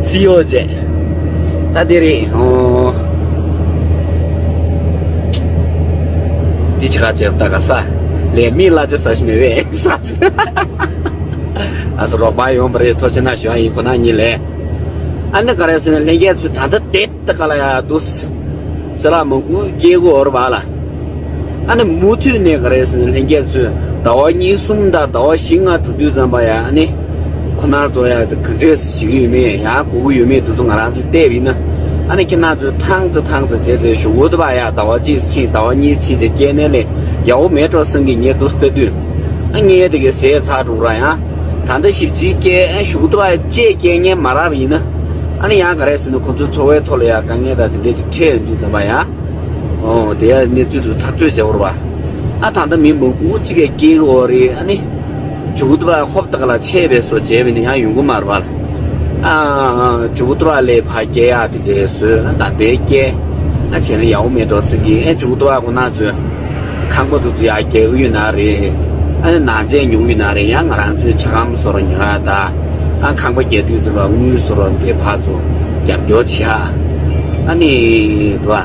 སི་ཨོ་བྱས། ད་དེ་རེད་ཨོ། དེ་ཅི་ག་བྱས་ད་ག་ས་ལས་མི་གླ་ཆ་ཟ་ཞིག་མེད་པས་ས་ཨ་ས་རོགས་པ་ཡོང་བ་རེད། ཐུགས་རྗེ་གནང་ཞུ་ཡ་ཡིན། ཁོ་ན་གཉིས་ལས། ཨ་ནི་ག་རེ་ཟེར་ན་ལྷན་རྒྱས་ཚོས་ད་ལྟ་དེབ་ད་ག་ལ་ཡ་འདུག་ཅ་ལག་མང་པོ་སྐྱེལ་དགོས་རེད་བ་ལ། ཨ་ནི་མུ་མཐུད་ནས་ག་རེ་ཟེར་ན་ལྷན་རྒྱས་ཚོས་ཟླ་བ་གཉིས་གསུམ་དང་ཟླ་བ་བཞི་ལྔ་འགྲོ་དུས་ཙམ་པ་ཡ་ཨ་ནི་ཁོ་ན་ཚོ་ཡ་ག་འདྲས་བྱེད་ཀྱི་ཡོད་མེད་ཡང་གོ་གི་ཡོད་མེད་དེ་ཚོ་ང་རང་ཚོས་བལྟས་པ་ཡིན་ན། ཨ་ནི་ཁྱེད་རང་ཚོས་ཐང་ཙེ་ཐང་ཙེ་བྱས་ཚེ་ཞུ་གོ་ཐུབ་པ་ཡ་ཟླ་བ་གཅིག་ཕྱིན་ཟླ་བ་གཉིས་ཕྱིན་ཚེ་སྐྱེལ་ནས་ལས་ཡག་པོ་མེད་འགྲོ་བསམ་གྱི་ངས་འདུག་ལྟ་དུས། ཨ་ངས་དེ་གའི་ཟས་ཚར་འགྲོ་ར་ཡང་། ད་ལྟ་ཞིབ་ཅིག་སྐྱེལ་ཨ་ཞུ་གོ་ཐུབ་པ་ཡ་བཅས་སྐྱེལ་མཁན་མ་རག་པ་ཡིན་ན། ཨ་ནི་ཡང་ག་རེ་ཟེར་ན་ཁོང་ཚོའི་འཚོ་བའི་ཐོག་ལ་ཡང་དཀའ་ངལ་དང་དེ་འདྲས་ཅིག་འཕྲད་ཡོང་དུས་ཙམ་པ་ཡང་། ཨོ་དེ་ཡང་གནས་ཚུལ་དུ་ཐག་གཅོད་བྱེད་དགོས་རེད་པ། ཨ་ད་ལྟ་མི་མང་པོ་ཅིག་གིས་སྐྱེལ་གི་ཡོད་རེད། ཨ་ནི་མཇུག་ཏུ་ཕར་ཧོབ་ཏེ་ག་ལ་ཆད་པའི་བཟོ་བྱས་པ་ཡིན་ན་ཡང་ཡོང་གི་མ་རེད་པ། ཨ་མཇུག་ཏུ་ཕར་ལས་ཕར་སྐྱེལ་ཡག་དེ་འདྲས་བཟོས། ཨ་ད་ལྟའི་སྐྱེལ་ཨ་བྱས་ན་ཡག་པོ་མེད་འགྲོ་ཟེར་གི། ཨ་མཇུག་ཏུ་ཕར་ཁོ་ན་ཚོས། ཁང་པ་དེ་ཚོ་ཡར་རྒྱག་གི་ཡོད་ན་རེད། ཨ་ནི་ནང་ཆས་ཉོ་གི་ཡོད་ན་རེད། ཡང་ང་རང་ཚོའི་ཇ་སྒམ་བཟོ་ར་ཉོ་ཡ་ད། ཨ་ཁང་པ་རྒྱག་དུས་ཙམ་པ་དངུལ་བཟོ་ར་དེ་ཕར་ཚུར་རྒྱབ་སྐྱོར་བྱེད་ཡ། ཨ་ནི་དུ་བ།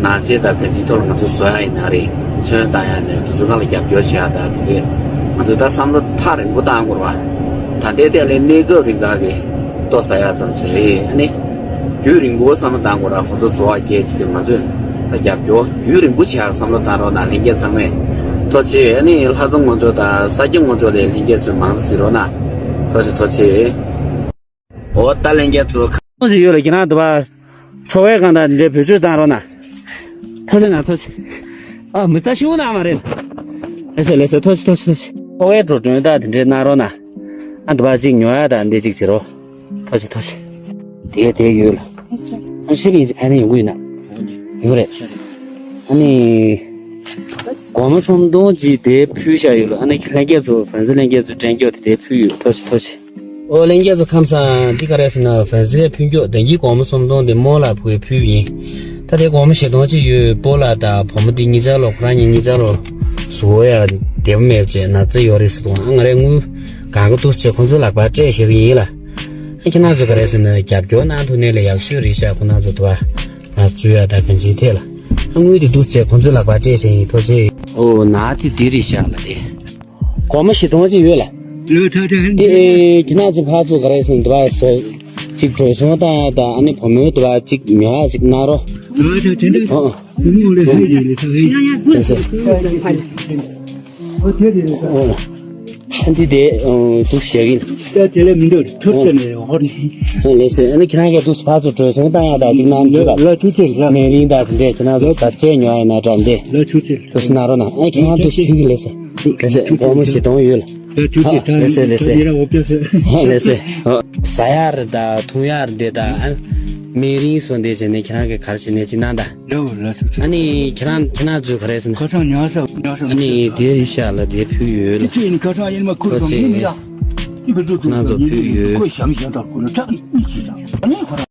ནང་ཆས་དང་ག་ཅིའི་ཐོག་ལ་ང་ཚོ་བཟོ་ཡ་ཡིན་ན་རེད། ཚོན་བཏགས་ཡ་ནས་དེ་ཚོ་སྒང་ལ་རྒྱབ་སྐྱོར་བྱེད་ཡ་ད་དེ་འདྲས་ང་ཚོས་ད་བསམ་བློ་ཐག་རིང་པོ་བཏང་དགོས་རེད་པ། ད་ལྟའི་ཐད་ལ་གནས་སྐབས་རིང་ག་གི་ལྟོ་ཟ་ཡ་ཙམ་ཅིག་རེད། ཨ་ནི། རྒྱུན་རིང་པོ་བསམ་བློ་བཏང་དགོས་ར། ཁོང་ཚོ་འཚོ་བ་སྐྱེལ་བྱེད་དུས་ང་ཚོས་ད་རྒྱབ་སྐྱོར་རྒྱུན་རིང་པོ་བྱེད་ཡག་བསམ་བློ་བཏང་རོགས་གནང་ལྷན་རྒྱས་ཚང་མས། ཐུགས་རྗེ་ཆེ། ཨ་ནི་ལྷ་རྫོང་ངོས་ཕྱོགས་དང་ས་སྐྱ་ངོས་ཕྱོགས་ལ་ལྷན་རྒྱས་ཚོས་མང་ཙམ་གཟིགས་རོགས་གནང་། ཐུགས་རྗེ་ཐུགས་རྗེ་ཆེ། འོ་ད་ལན་རྒྱ་མཚོ། ཁ་མོ་ཞིག་ཡོད་ལ་ཁྱེད་རང་འདི་པ། འཚོ་བའི་སྒང་དང་འདི་འདྲའི་བེད་སྤྱོད་བཏང་རོགས་གནང་། ཐུགས་རྗེ་གནང་། ཐུགས་རྗེ་ཆེ། ཨ་མི་ད་ཤི་བོ་ན་མ་རེད། ལེ་སེ་ལེ་སེ། ཐུགས་རྗེ་ཆེ། ཐུགས་རྗེ་ཆེ། འཚོ་བའི་འགྲོ་གྲོན་དང་དེ་འདྲའི་གནང་རོགས་གནང་། ཨ་འདི་པ་གཅིག་ཉོ་ཡ་དང་འདི་གཅིག་བྱེད་རོགས། ཐུགས་རྗེ་ཆེ། ཐུགས་རྗེ་ཆེ། དེ་དེ་ཡོད་ལ། ལེ་སེ། ཨ་ཤི་བ་ཡིན་ཅི་ཕན་ནི་ཡོང་གི་ཡོད་ན། ཡོད་རེད། ཨ་ནི། སྒོར་མོ་སུམ་སྟོང་ཅིག་དེ་ཕུལ་བཞག་ཡོད་ལ། ཨ་ནི་ལྷན་རྒྱས་ཚོ་ཧྥན་སི་ལྷན་རྒྱས་ཚོ་དྲན་སྐྱོར་དེ་དེ་ཕུལ་ཡོད། ཐུགས་རྗེ་ཆེ། ཐུགས་རྗེ་ཆེ། ཨོ་ལྷན་རྒྱས་ཚོ་ཁམས་བཟང་། འདི་ག་རེ་ཟེར་ན་ཧྥན་སི་ལ་ཕུལ་རྒྱུ་ད་གིན་སྒོར་མོ་སུམ་སྟོང་དེ་རྨོ་ལགས་ཕུལ་ཕུལ་ཡིན། ད་དེ་སྒོར་མོ་བཞི་སྟོང་ཅིག་ཡོད། སྤོ་ལགས་དང་བུ་མོ་དེ་གཉིས་ཆ་ལོ་ཁོ་རང་གཉིས་གཉིས་ཆ་ལོ་གཟུགས་པོ་ཡ་བདེ་པོ་མེད་པ་བྱས་ན་ཚ་ཡོད་རེད་ཟེར་འདུག་ཨ་ང་རའི་དངུལ་གང་ག་འདུག་ཟེར་ཁོང་ཚོའི་ལག་པར་སྤྲད་བཞག་གི་ཡིན་ལ། ཨ་ཁྱེད་རང་ཚོ་ག་རེ་ཟེར་ན་རྒྱབ་སྐྱོར་གནང་ཐུབ་ནའི་ལས་ཡག་ཤོས་རེད་ཤག་ཁོང་རྣམ་ཚོ་དུ་བ་ལ་བཅོལ་ཡ་ད་གང་ཅིའི་ཐད་ལ། ཨ་དངུལ་དེ་འདུག་ཟེར་ཁོང་ཚོའི་ལག་པར་སྤྲད་བཞག་ཡིན། ཐུགས་རྗེ་ཆེ། ཨོ་ན་དེ་འདི་རེད་ཤག་ལ་དེ། སྒོར་མོ་བཞི་སྟོང་ཅིག་ཡོད་ལ། ལོ་ཐ་ཐ་ཧན་དེ་ཨེ་ཁྱེད་རང་ཚོ་ཕར་ཚུར་ག་རེ་ཟེར་ན་འདི་བ་སོ། གཅིག་འགྲོ་སོང་བཏང་ཡ་དང་ཨ་ནི་བུ་མོའི་འདི་བ་གཅིག་ཉོ་ཡ་གཅིག་གནང་རོགས། ཨ་ད་དེ་འདྲ། ཨོ་ཨོ། བུ་མོ་ལས་ཧ་ཡིན་ལས་ཐ་ཧན། ལགས་སོ། ཨོ་དེ་རེད། ཨོ་ཨོ། ཨ་འདི་དེ་ཨོ་འདུག་བཞག་གིན། ད་དེ་ལས་མི་འདུག་ཐུབ་ཚོད་ནས་ཧོར་ནས། ཨོ་ལགས་སོ། ཨ་ནི་ཁྱེད་རང་གིས་འདུག་ཕར་ཚུར་འགྲོ་སོང་བཏང་ཡ་དང་གཅིག་གནང་འདྲི་བ། ལ་ཐུགས་རྗེ་ཆེ། མེ་རིང་དང་དེ་འདྲས་ཁྱེད་རང་ཚོ་ཟ་ཆས་ཉོ་ཡ་ཡིན་ན་འདྲ་འདི། ལ་ཐུགས་རྗེ་ཆེ། འདུག་སེ་གནང་རོགས་གནང་། ཨ་ཁྱེད་རང་འདུག་སེ་ཕུལ་གི། ལགས་སོ། ལགས་སོ། སྒོར་མོ་བཞི་སྟོང་ཡོད་ལ། ལ་ཐུགས་རྗེ་ཆེ། ལགས་སོ་ལགས་སོ། ཡིན་ར་འོབ་ཅག་སོ། ལགས་སོ། ཟ་ཡ་རེད་ད་འཐུང་ཡ་རེད་ད། ཨ་མེ་རིང་སོགས་འདི་བྱས་ནས་ཁྱེད་རང་གིས་ག་རེ་བྱས་ནས་ཅིག་གནང་ད། ལོ་ལ་ཐུགས་རྗེ་ཆེ། ཨ་ནི་ཁྱེད་རང་ཁྱེད་རང་ཚོས་ག་རེ་ཟེར་ན། ཁ་སང་ཉོ་ས་ཉོ་ས། ཨ་ནི་དེ་རེད་ཤག་ལ་དེ་ཕུལ་ཡོད་ལ། ཁྱེད་ནི་ཁ་སང་ཡིན་མ་ཁུར་ཐོག་ཡིན་ནི་ཡ། ཁྱེད་ཀྱི་འགྲོ་ཐུབ་ཁྱེད་རང་ཚོ་ཕུལ་ཡོད། ཁོས་ཞང་ཞང་དྲག་ཁུར་ནས་ཁྲག་གཉིས་ཀྱིས་ལ། ཨ་ནི་ཁོ་རང་།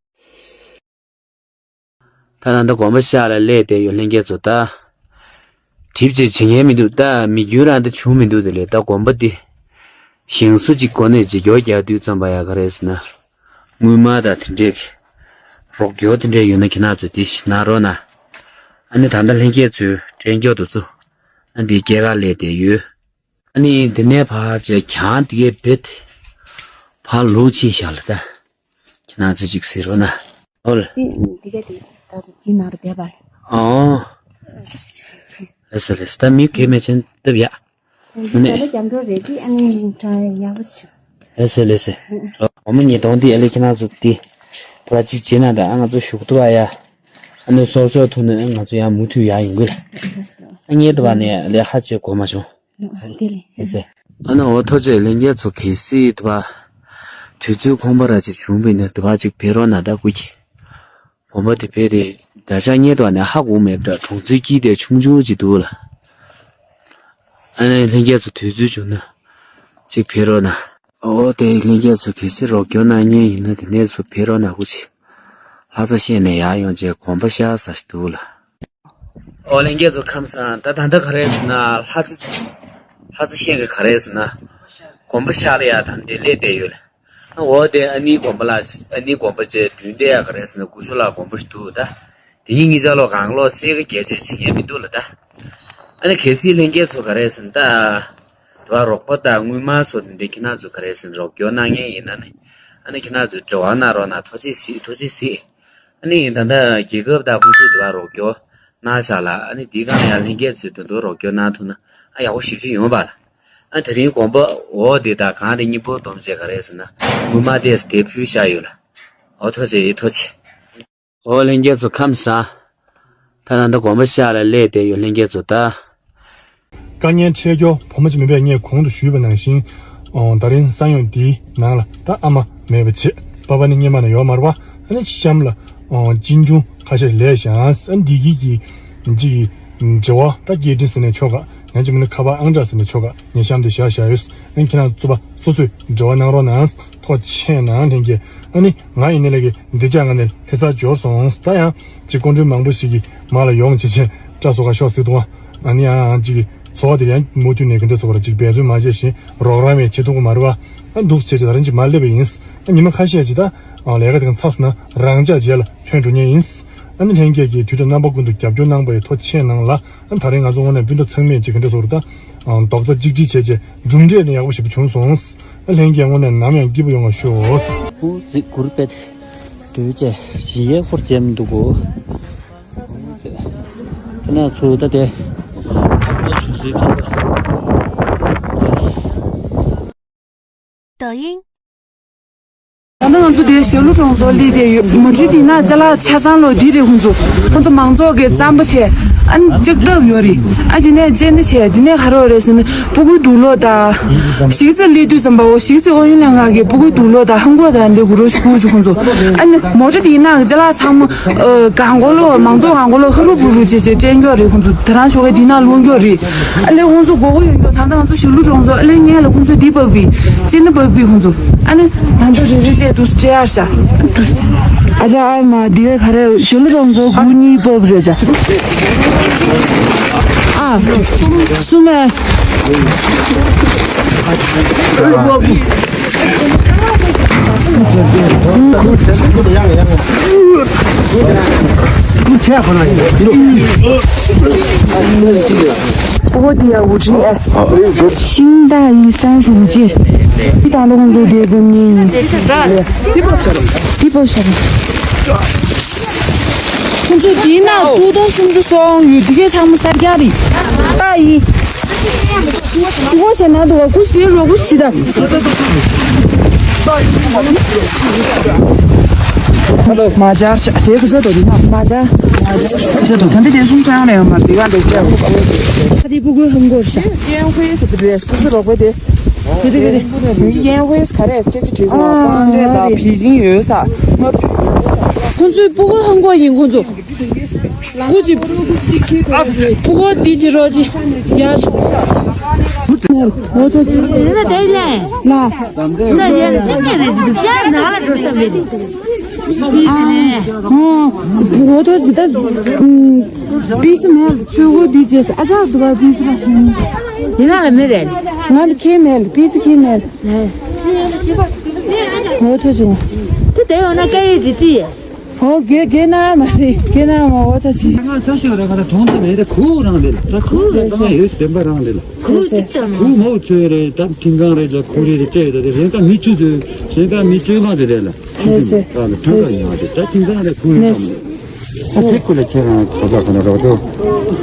ད་ད་ལྟ་དགོན་པ་ཤག་ལ་སླེབས་བསྡད་ཡོད། ལྷན་རྒྱས་ཚོ་ད་གྲིབ་ཅིག་བྱེད་མཁན་མི་འདུག་ད་མི་རྒྱུན་རང་ད་བྱུང་མི་འདུག་དེ་ལས་ད་དགོན་པ་འདི་ཞིང་ས་ཅིག་གོ་ནས་བརྗེ་སྐྱོར་རྒྱག་དུས་ཙམ་པ་ཡ་ག་རེ་ཟེར་ན། དངུལ་སྨར་དང་དེ་འདྲས་ཀྱི་རོགས་སྐྱོར་དེ་འདྲས་ཡོད་ན་ཁྱེད་རང་ཚོས་དེ་གནང་རོགས་གནང་། ཨ་ནི་ད་ལྟ་ལྷན་རྒྱས་ཚོས་དྲན་སྐྱོར་དུ་ཚུ་ཨ་འདི་སྐྱེས་སྐར་སླེབས་བསྡད་ཡོད། ཨ་ནི་འདི་ནས་ཕར་བྱས་གྱང་དེ་གའི་བེད་ཕར་ལུག་ཕྱིན་བཞག་ལ་ད། ཁྱེད་རང་ཚོས་ཅིག་གཟིགས་རོགས་གནང་། ཨོ་ལ། འདི་འདི་ག་དེ་ད་དེ་ནང་རུ་བསྡད་པ་རེད། ཨོ། ལགས་སོ་ལགས་སོ། ད་མི་གལ་མེད་ཅན་སྟབས་ཡག་ནས། ད་ལྟ་རྒྱབ་འགྲོ་རེད། དེ་ཨ་ནི་ཁྲ་ཡག་པོ་ཞིག་ལགས་སོ་ལགས་སོ། སྒོར་མོ་ཉིས་སྟོང་འདི་ཨ་ལས་ཁྱེད་རང་ཚོ་འདི་ཕར་ཅིག་བྱེད་ན་ད་ཨ་ང་ཚོ་ཞུགས་ཐུབ་པ་ཡ། ཨ་ནི་གསོག་འཇོག་ཐུབ་ན་ཨ་ང་ཚོ་ཡང་མུ་མཐུད་ཡག་ཡོང་གི་ལ། ཨ་ངས་འདི་བ་ནས་ལས་ཧ་ཅིག་གོ་མ་བྱུང་། ཨ་ནི་འོ་ཐོ་ཅེ་ལྷན་རྒྱས་ཚོ་གལ་སྲིད་དུ་བ། དུས་ཚོད་ཁོམ་པ་ར་ཅིག་བྱུང་བས་ན་དུ་བ་ཅིག་ཕེབས་རོགས་གནང་ད་སྐུ་གི། དགོན་པ་དེ་ཕེབས་དེ་ད་ཆ་ངས་དུ་བ་ནས་ཧ་གོ་མེད་པ་འདྲ། གྲོང་ཚོའི་དཀྱིལ་དེ་ཆུང་ཆུང་ཅིག་འདུག་ལ། ཨ་ནི་ལྷན་རྒྱས་ཚོ་དུས་ཚོད་བྱུང་ན་ཅིག་ཕེབས་རོགས་གནང་། འོ་དེ་ལྷན་རྒྱས་ཚོ་གལ་སྲིད་རོགས་སྐྱོར་གནང་མཁན་ཡིན་ན་དེ་ནས་ཚོ་ཕེབས་རོགས་གནང་སྐུ་མཁྱེན། ལྷ་ས་ཤན་ནས་ཡར་ཡོང་རྗེས་དགོན་པ་ཤག་ཟེར་ཞིག་འདུག་ལ། ཨོ་ལྷན་རྒྱས་ཚོ་ཁམས་བཟང་། ད་ད་ལྟ་ག་རེ་ཟེར་ན་ལྷ་རྩེ་ལྷ་རྩེ་ཤན་གྱི་ག་རེ་ཟེར་ན་དགོན་པ་ཤག་ལ་ཡ་ད་འདི་སླེབས་བསྡད་ཡོད་ལ། འོ་དེ་ཨ་ནེའི་དགོན་པ་ལ་ཨ་ནེའི་དགོན་པ་བཅས་མདུན་དེ་ཡ་ག་རེ་ཟེར་ན་སྐུ་ཞབས་ལགས་དགོན་པ་ཞིག་འདུག་ད་དེ་གཉིས་གཉིས་ཆ་ལོ་གང་ལོ་སེ་ག་རྒྱལ་བྱེད་བྱེད་མཁན་མི་འདུག་ལ་ད། ཨ་ནི་གལ་སྲིད་ལྷན་རྒྱས་ཚོ་ག་རེ་ཟེར་ན་ད་དུ་བ་རོགས་པ་དང་དངུལ་སྨར་སོགས་དེ་འདྲའི་ཁྱེད་རང་ཚོ་ག་རེ་ཟེར་ན་རོགས་སྐྱོར་གནང་མཁན་ཡིན་ན་ནི་ཨ་ནི་ཁྱེད་རང་ཚོས་འབྲེལ་བ་གནང་རོགས་གནང་། ཐུགས་རྗེ་གཟིགས། ཐུགས་རྗེ་གཟིགས། ཨ་ནི་ད་ལྟ་རྒྱལ་ཁབ་དང་ཁོང་ཚོས་དུ་བ་རོགས་སྐྱོར་གནང་བཞག་ལ། ཨ་ནི་འདིའི་སྒང་ལ་ཡང་ལྷན་རྒྱས་ཚོས་དུ་འདུག་རོགས་སྐྱོར་གནང་ཐུབ་ན་ཨ་ཡག་པོ་ཞེ་པོ་ཅིག་ཡོང་བ་ལ། ཨ་དེ་རིང་དགོན་པ་འོག་དེ་དང་གང་དེ་གཉིས་པོ་བསྡོམས་བྱས་ག་རེ་ཟེར་ན་དངུལ་སྨར་དེ་དེ་ཕུལ་བཞག་ཡོད་ལ། འོ་ཐུགས་རྗེ་ཆེ། ཐུགས་རྗེ་ཆེ། འོ་ལྷན་རྒྱས་ཚོ་ཁམས་བཟང་། ད་ད་ལྟ་དགོན་པ་ཤག་ལ་སླེབས་བསྡད་ཡོད་ལྷན་རྒྱས་ཚོ་ད། དཀའ་ངལ་འཕྲད་མཁན་བུ་མོ་ཅིག་མིན་པས། ངས་གོང་དུ་ཞུས་པ་ནང་བཞིན། ཨོ་ད་རིང་ས་ཡོམ་འདིའི་ནང་ལ་ད་ཨ་མ་མེད་པ་བྱས། པ་ཕ་ནི་སྔོན་མ་ནས་ཡོད་མ་རེད་པ། ཨ་ནི་གཤམ་ལ་ཨོ་གཅེན་གཅུང་ཁ་ཤས་ལས་བཞག་ཨ་འདི་གི་གི་གཅིག་གི་འབྲེལ་བ་ད་སྐད་འཕྲིན་ཟེར་ནས་ཆོག་ག་ཡང་གཅིག་མིན་ན་ཁ་པར་ཨང་གྲངས་ཟེར་ནས་ཆོག་ག་ངས་གཤམ་དུ་བཞག་བཞག་ཡོད། ཨ་ནི་ཁྱེད་རང་ཚོ་པ་སོ་སོས་འབྲེལ་བ་གནང་རོགས་གནང་། ཐུགས་རྗེ་ཆེ་གནང་ལྷན་རྒྱས། ཨ་ནི་ང་ཡིན་ནའི་ལས་ཀྱི་འདི་ཅག་ང་ནས་ལྷ་སར་འབྱོར་སོང་། ད་ཡང་ཅིག་སྐུ་མགྲོན་མང་པོ་ཞིག་གིས་མར་ལ་ཡོང་བྱེད་ཆེན་སྐྲ་བཟོ་ག་ཤོག་ཟེར་འདུག་ཨ་ནི་ཡང་ཅིག་གི་ཚོགས་དེ་ཡང་མུ་མཐུད་ནས་ག་འདྲ་ཟེར་བ་ར་ཅིག་འབད་བརྩོན་མ་བྱས་བཞིན་རོགས་རམ་ཡང་བྱེད་ཐུབ་ཀྱི་མ་རེད་པ། ཨ་འདུག་བྱས་ཅིག་ད་རིང་ཅིག་མར་སླེབས་པ་ཡིན། ཨ་ཉི་མ་ཁ་ཤས་ཅིག་ད་ལས་ཀ་དེ་ག་ཚར་སོང་ན་རང་འཇགས་རྗེས་ལ་ཐོན་འགྲོ་ངེས་ཡིན། ཨ་ནི་ལྷན་རྒྱས་ཀྱིས་དུས་དང་རྣམ་པ་ཀུན་ཏུ་རྒྱབ་སྐྱོར་གནང་བ་ཡི་ཐུགས་རྗེ་ཆེ་གནང་ལ། ཨ་ནི་ད་རིང་ང་ཚོ་དངོས་གནས་སྤུན་ཟླ་ཚང་མས་ཅིག་ག་འདྲ་ཟེར་བ་ར་ད་རྡོག་རྩ་གཅིག་སྒྲིལ་བྱས་རྗེས་གྲུབ་འབྲས་ནི་ཡག་པོ་ཞེ་པོ་བྱུང་སོང་། ཨ་ལྷན་རྒྱས་དངོས་གནས་ནམ་ཡང་སྐྱིད་པོ་ཡོང་བ་ཤོག་ཨོ་ཟིག་གུར་པད་དུས་བཅད་ཞི་ཡའི་ཧོར་རྒྱབ་འདུག་གོ། ཁྱེད་རང་ཚོ་ད་དེ། 抖音 ད་ལྟ་ང་ཚོ་དེ་ཞྭ་ལུ་གྲོང་ཚོར་སླེབས་བསྡད་ཡོད། མོ་ཊ་དེ་ན་ཅ་ལག་ཆ་ཚང་ལོ་འདི་རེད། ཁོང་ཚོ་ཁོང་ཚོ་མང་ཚོགས་ཀྱི་རྩམ་པ་བྱས། ཨ་ནི་ལྕགས་ཐབ་ཡོད་རེད། ཨ་དེ་ནས་ཅི་ནི་བྱས། དེ་ནས་ག་རེ་ཡོད་རེད་ཟེར་ན། སྤུ་གུའི་དུག་ལོག་དང་། གཞིས་རྩེ་སླེབས་དུས་ཙམ་པ་འོ། གཞིས་རྩེ་ཨུ་ཡོན་ལྷན་ཁང་གི་སྤུ་གུའི་དུག་ལོག་དང་ཧང་གོ་དང་འདི་གུ་རུ་ཞིག་ཁུར་ཅིག་ཁོང་ཚོ། ཨ་ནི་མོ་ཊ་དེ་ན་གི་ཅ་ལག་ཚང་མ་ཨ་གང་གོ་ལོ། མང་ཚོགས་གང་གོ་ལོ་ཧ་རུ་བུ་རུ་བྱས་བྱས་སྤྲད་མགྱོགས་རེད། ཁོང་ཚོ་དེ་རང་ཞོགས་ཀས་དེ་ན་ལོག་མགྱོགས་རེད། ཨ་ལས་ཁོང་ཚོ་མགོ་སྐོར་ཡོད་མགྱོགས། ད་ལྟ་ང་ཚོ་ཞྭ་ལུ་གྲོང་ཚོ་ཨ་ལས་ངས་ལ་ཁོང་ཚོ་འདི་འབག་པའི་ཅི་ནི་འབག་པའི་ཁོང་ཚོ། ཨ་ནི་ད་ལྟ་རེ་རེ་བྱས་འདུག་སེ་སྤྲད་ཡར་བཞག་ཨ་ཅག་ཨ་མ་འདི་ག་རེ་ཞྭ་ལུ་གྲོང་ཚོ་དགུ་གཉིས་བབས་རེད་ཅག་ཨ་གསུམ་མེད། ཨོ་དེ་ཡ་འུ་ཁྲི་ཨ། ཤིང་རྟ་ཡི་སང་ཞུ་རྗེ། ཏི་ཏང་ཏོ་ཁོང་ཚོ་དེ་བབས་ཉེ་ཡིན། ཏི་བབས་ཤར། ཁོང་ཚོ་དེའི་ནང་ཏུ་ཏོང་སུམ་ཅུ་སོང་ཡོད། དེ་གའི་ཚང་མ་གསར་རྐྱང་རེད། ཏ་ཡི། ཅི་གོ་ཟེར་ན་འདུག་ག་ཀུ་སྤེ་རོ་ཀུ་ཤི་ད། མ་ཇར་ཤ་དེ་ཀུ་ཚ་དོ་དི་ན་མ་ཇར། ཤ་དོ་ད་འདི་དེ་སུམ་ཚང་རེ་མ་དེ་ག་འདུག་ཅེ། ད་དེ་སྤུ་གུའི་ཧང་གོར་ཤ། ཡན་ཧུའེ་སུ་དེ་སུ་སུ་རོགས་པ་དེ། དེ་དེ་དེ་ཡན་ཧུའེ་ག་རེ་སྐད་ཆ་དྲིས་སོང་། ཨ་པང་ཀྲེ་དང་བི་ཅིང་ཡོད་ས། ཁོང་ཚོའི་སྤུ་གུ་ཧང་གོ་ཡིན་ཁོང་ཚོ། སྐུ་མཁྱེན། ཕུ་གུ་འདི་བྱེད་རོགས་གྱིས། ཡར་ཤོག་འོ་ཐོ་ཅི། ཡིན་ན་དེ་ལས། ལ། ད་ཡར་ཅི་ངས་རེད་འདུག་ཤར་ནང་ལ་འགྲོ་ས་མེད། འོ་ཐོ་ཅི་ད། པི་སི་མེད། ཆོས་གོ་འདི་བྱས། ཨ་ཅག་འདུག་པ་པི་སི་ལ་སོང་། ཡིན་ན་ལ་མེད་རེད། ང་ལ་ཁྱེད་མེད། པི་སི་ཁྱེད་མེད། འོ་ཐོ་ཅི། དེ་དེ་ཡོང་ན་སྐད་ཡིག་ཅི་ཅི། ཨོ་རྒན་རྒན་ན་མ་རེད། རྒན་ན་མ་འོ་ད་ཅི། ང་ཚོ་ཤི་ར་ག་ད་གྲོང་ཚོ་མེད་ད་ཁུ་རང་རེད། ད་ཁུ་ར་ད་ཡོད་བདེན་པ་རང་རེད། ཁུ་ཅིག་ད་མ། ཁུ་མོ་ཚོས་རེད། ད་ཁྱིམ་ཚང་རེད། ད་ཁུ་རེད་ཅེ་ད་དེ་རེད། ད་མི་བཅུ་ཚོས་རེད། ད་མི་བཅོ་ལྔ་དེ་རེད་ལ། ཆུ་ཚོད་ད་ལ་ཐོན་ཁ་ཡོང་བ་དེ་ད་ཁྱིམ་ཚང་རེད། ཁུ་རེད་ད་མ་རེད། ཨ་ཕི་ཁུ་ལ་ཁྱེད་རང་ད་ད་ཁ་ན་རོགས་ཏོ་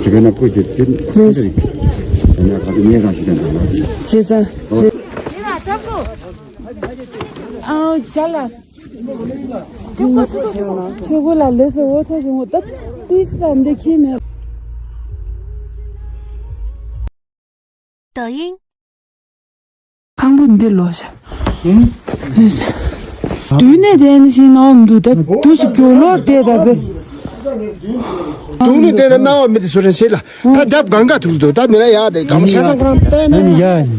ཅི་ག་ན་ཁུ་ཅི་ཏིན་ཁུ་རེད། ད་ནས་ཁ་ཏི་ཉེ་སང་ཞིག་དང་ད་མ་རེད། ཅེ་ཚ། ཨ་ཅ་ལ། ཆོས་གོས་ལ་ལས་སེ་འོ་ཐོ་བྱུང་ད་ཏིས་ལ་འདི་ཁྱི་མེད། 抖音。 ཁང་པ་འདི་ལོ་ཤ། ཨིན། དུས་ནས་དེ་ནི་ཤིང་ནའོ་མི་འདུག་ད་དུས་སུ་གྱོ་ལོར་དེ་ད་བེ། དུས་ནས་དེ་ན་ནའོ་མི་དེ་སུ་རེད་ཤེས་ལ། ད་རྒྱབ་གང་ག་ཐུག་འདུག་ད་ནི་ལ་ཡ་དེ་གམ་ཆ་ཚང་ཁོ་རང་བལྟས་ན་ཡ་ཡིན།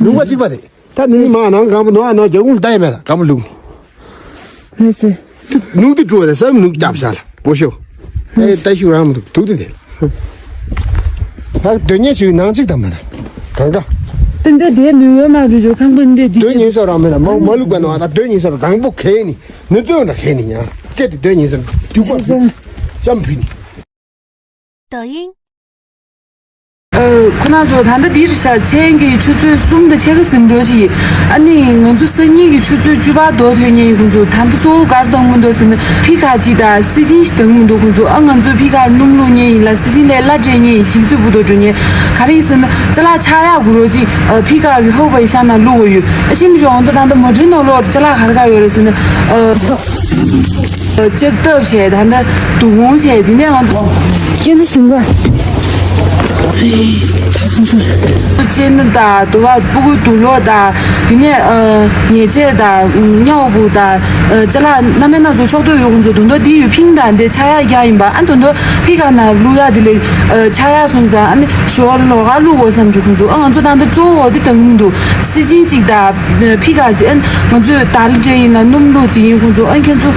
ལུང་པ་གཅིག་པ་དེ། ད་ནི་མ་ནང་གང་པོ་ནོ་ཨ་ནོ་རྒྱ་གུང་ལྟ་ཡི་མེད་ལ་གང་པོ་ལུག་ལེ་སེ། ནུག་ཏི་ཀྲུ་བ་ལ་སམ་ནུག་རྒྱབ་ཤ་ལ་པོ་ཤོ། ཨེ་ལེ་སེ། ད་ཤུ་རང་མི་འདུག་དུག་ཏི་དེ་ལ། ད་དོན་ཉེ་ཆུའི་ནང་གཅིག་དང་མ་ད་གང་ག། ཏི་འདྲ་དེ་ནུས་བ་མ་རུ་ཇོ་ཁང་པོ་འདི་དི་དོན་ཉེ་སོ་རང་མེད་ལ་མ་མ་ལུག་པ་ནོ་ཨ་ད་དོན་ཉེ་སོ་རང་པོ་ཁེ་ནི་ནུ་ཙོ་འདྲ་ཁེ་ནི་ཉ་སྐད་དི་དོན་ཉེ་སོ་དུག་པ་ཕུ་ཅམ་ཕུ་ནི། 抖音。 ཨ། ཁོ་རང་ཚོ་ད་ལྟ་འདིར་ཤ་མཚན་གྱི་ཆུ་ཚོད་གསུམ་དང་ཕྱེད་ཀ་ཟིན་འགྲོ་ཅི། ཨ་ནི་ང་ཚོ་སང་ཉིན་གྱི་ཆུ་ཚོད་བཅུ་པ་རྡོ་ཐོན་ཉེ་ཡིན། ཁོང་ཚོ་ད་ལྟ་གཙོ་བོ་གར་བཏང་མི་འདུག་ཟེར་ན་ཕི་ཁ་ཅིག་དང་སི་ཅིན་ཞིག་བཏང་མི་འདུག་ཁོང་ཚོ་ཨ་ང་ཚོ་ཕི་ཁར་སྣུམ་བླུགས་ཉེ་ཡིན་ལ་སི་ཅིན་ལས་གླ་སྤྲད་ཉེ་ཡིན། གཞིས་རྩེ་བུ་དོ་འགྲོ་ཉེ་ག་རེ་ཡིན་ཟེར་ན་ཅ་ལག་ཆག་ཡག་གུ་རོ་ཅིག་ཨ་ཕི་ཁ་གི་ཧོ་བའི་ཤ་ན་བླུགས་ཡོད། ཨ་ཤིམ་ཞོང་ད་ད་ལྟ་མོ་ཊའི་ནང་ལོགས་ཅ་ལག་ག་རེ་ག་ཡོད་རེད་ཟེར་ན་ཨ། ལྕགས་ཐབ་བྱས། ད་ལྟ་དུག་ཁུང་བྱས། དེ་ནས་ང་ཚོ་ཅན་ཟིན་པ། ཅན་དང་དུ་བ་སྤུ་གུ་དུག་ལོག་དང་དེ་ནས་ཨ་ཉེས་ཆད་དང་སྨྱོ་བུ་དང་ཅ་ལག་སྣ་མིན་སྣ་ཚོགས་ཕྱོགས་བསྡུས་ཡོད། ཁོང་ཚོ་དོན་དག་འདི་ཡོད་ཕིང་དང་དེ་ཆག་ཡག་རྒྱག་ཡིན་པ། ཨ་དོན་དག་ཕི་ཁ་ན་བླུག་ཡག་དེ་ལས་ཆག་ཡག་སོང་ཙང་ཨ་ནི་ཞོར་ལོགས་ཀ་བླུག་དགོས་བསམ་གྱི། ཁོང་ཚོ་ཨ་ང་ཚོ་ད་ལྟ་གཙོ་བོ་འོ་དེ་དང་མི་འདུག་སི་ཅིན་གཅིག་དང་། ཕི་ཁ་ཅིག་ཨན་ང་ཚོས་དར་ལ་སྤྲད་ཡིན་ན་སྣུམ་བླུགས་ཅིག་ཡིན། ཁོང་ཚོ་ཨན་ཁྱེད་ཚོ་